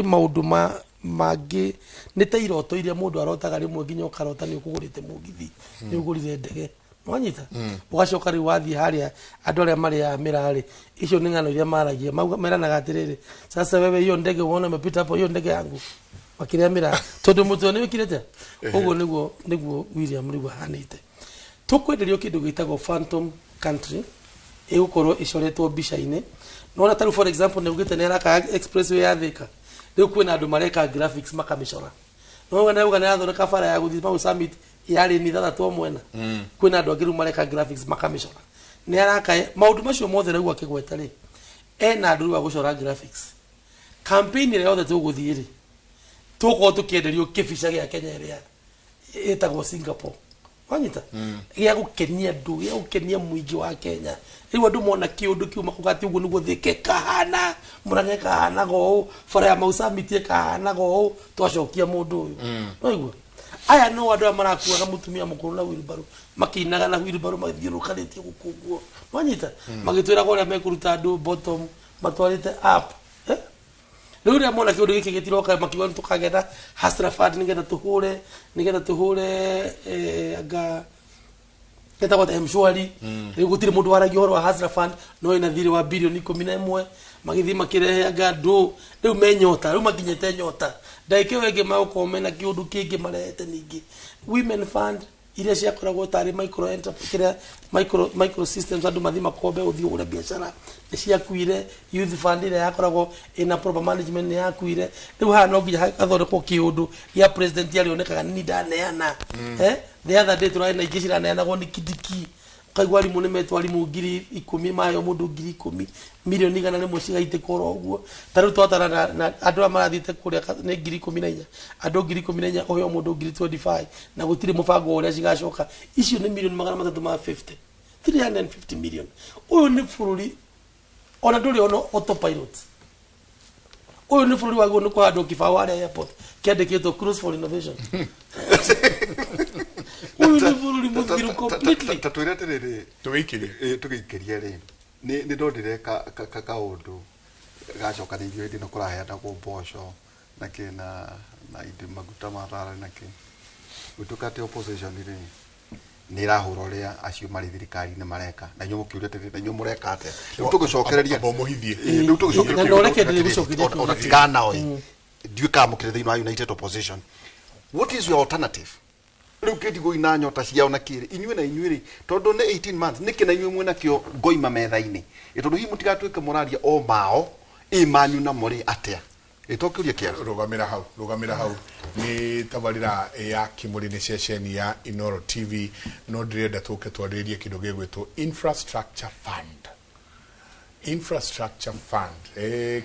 maũndũ ma mangĩ, nĩ ta iroto iria mũndũ arotaga rĩmwe nginya ũkarota nĩ ũkũgũrĩte mũgithi, nĩ ũgũrire ndege, wanyita? Ũgacoka rĩu wathiĩ harĩa andũ arĩa marĩaga mĩraa rĩ, icio nĩ ng'ano iria maragia. Meranaga atĩrĩrĩ, "Sasa wewe, hiyo ndege uona umepita hapo, hiyo ndege yangu," makĩrĩa mĩraa tondũ mũtwe nĩ wĩkire atĩa. Ũguo nĩguo William rĩu ahanĩte. Tũkwenderio kĩndũ gĩtagwo phantom country ĩgũkorwo ĩcoretwo mbica-inĩ. Nona tarĩu, for example, nĩ ugĩte nĩ araka expressway ya Thika, rĩu kwĩna andũ mareka graphics makamĩcora. No nĩ auga nĩ arathondeka bara ya gũthiĩ Mau Summit ya lane ithathatũ o mwena, kwĩna andũ angĩ rĩu mareka graphics makamĩcora. Nĩ araka maũndũ macio mothe rĩu akĩgweta rĩ, ena andũ rĩu a gũcora graphics. Campaign ĩrĩa yothe tũgũthiĩ rĩ, tũgũkorwo tũkĩenderio kĩbica gĩa Kenya ĩrĩa ĩtagwo Singapore, wanyita? Gĩa gũkenia andũ, gĩa gũkenia mũingĩ wa Kenya. Rĩu andũ mona kĩũndũ kĩu makuga atĩ ũguo nĩguo Thika ĩkahana, Murang'a ĩkahanaga ũũ, bara ya Mau Summit ĩkahanaga ũũ, twacokia mũndũ ũyũ. Waigua? Aya no andũ aya marakuaga mũtumia mũkũrũ na wheelbarrow, makĩinaga na wheelbarrow mathiũrũrũkanĩtie gũkũ ũguo, wanyita? Magĩtwĩraga ũrĩa mekũruta andũ bottom matwarĩte up, eh? Rĩu rĩrĩa mona kĩũndũ gĩkĩ gĩtiroka, makiuga nĩ tũkagĩa na Hustler Fund nĩgetha tũhũre anga ĩtagwo ta M-Shwari. Rĩu gũtirĩ mũndũ waragia ũhoro wa Hustler Fund, no ĩna thirĩ wa bilioni 11. Magĩthiĩ makĩrehe anga andũ rĩu me nyota, rĩu makinyĩte nyota. Ndagĩka ĩyo ĩngĩ magũkorwo mena kĩũndũ kĩngĩ marehete ningĩ, Women Fund iria ciakoragwo tarĩ micro kĩrĩa micro systems, andũ mathiĩ makombe ũthiĩ ũgũre biacara, nĩ ciakuire. Youth Fund ĩrĩa yakoragwo ĩna proper management nĩ yakuire. Rĩu haha no nginya hathondekwo kĩũndũ gĩa president arĩonekaga nĩ ndaneana. The other day tũrarĩ na ingĩ ciraneanagwo nĩ Kindiki, ũkaigua arimũ nĩ metwo, arimũ 10,000 maheo mũndũ 10,000, milioni 100 cigaitĩka oro ũguo. Ta rĩu twatara na andũ arĩa marathiĩte kũrĩa nĩ 14,000, andũ 14,000, ũheo mũndũ 25,000, na gũtirĩ mũbango wa ũrĩa cigacoka. Icio nĩ milioni magana matatũ ma 50, 350 million. Ũyũ nĩ bũrũri ona ndũrĩ ona autopilot. Ũyũ nĩ bũrũri wagĩrĩirwo nĩ kũhandwo kĩbaũ harĩa airport kĩandĩkĩtwo "Cruise for Innovation". Ũyũ nĩ bũrũri mũthiru completely. Ta twĩre atĩrĩrĩ. Tũgĩikĩrie. Tũgĩikĩrie rĩ, nĩ ndonire kaũndũ gacokanĩirio hĩndĩ ĩno kũraheanagwo mboco na kĩ na indo maguta ma thara na kĩ, gũtuĩka atĩ opposition rĩ nĩ ĩrahũra ũrĩa acio marĩ thirikari-inĩ mareka, na inyuĩ mũkĩũria atĩrĩrĩ, na inyuĩ mũreka atĩa? Rĩu tũgĩcokereria Amba ũmũhithie. Rĩu tũgĩcokereria Na ndoreke ndĩrĩgũcokeria ona kĩũria. tigana oi ndiũĩ kana mũkĩrĩ thĩinĩ wa united opposition. What is your alternative? Rĩu kĩndigũ ina nyota ciao na kĩrĩ inyuĩ na inyuĩ rĩ, tondũ nĩ 18 months, nĩkĩ na inyuĩ mwĩna kĩo ngoima metha-inĩ? Ĩ tondũ hihi mũtigatuĩke mũraria o mao, ĩ manyu namo rĩ atĩa? Ĩ to kĩũria kĩega. Rũgamĩra hau, rũgamĩra hau. Nĩ tabarĩra ya Kĩmũrĩ, nĩ ceceni ya Inoro TV. No ndĩrenda tũke twarĩrĩrie kĩndũ gĩgwĩtwo Infrastructure Fund. Infrastructure Fund,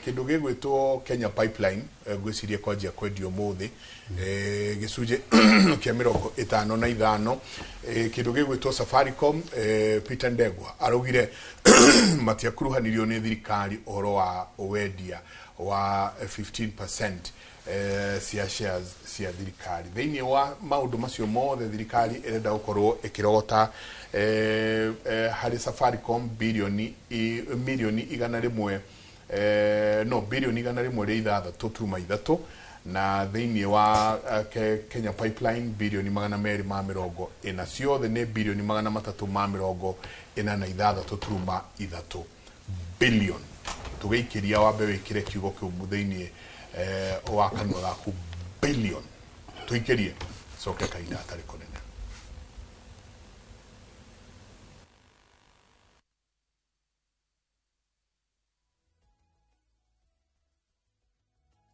kĩndũ gĩgwĩtwo Kenya Pipeline, ngwĩciria kwanjia kwendio ũmũthĩ, gĩcunjĩ kĩa 55. Kĩndũ gĩgwĩtwo Safaricom, Peter Ndegwa araugire matiakuruhanirio nĩ thirikari ũhoro wa wendia wa 15% cia shares cia thirikari. Thĩinĩ wa maũndũ macio mothe, thirikari ĩrenda gũkorwo ĩkĩrogota harĩ Safaricom bilioni milioni 100, no bilioni 106.3, na thĩinĩ wa Kenya Pipeline bilioni 240. Ciothe nĩ bilioni 346.3 billion. Tũgĩikĩria, wambe wĩkĩre kiugo kĩu thĩinĩ wa kanua gaku, billion. Tũikĩrie coke kahinda hatarĩ kũnene.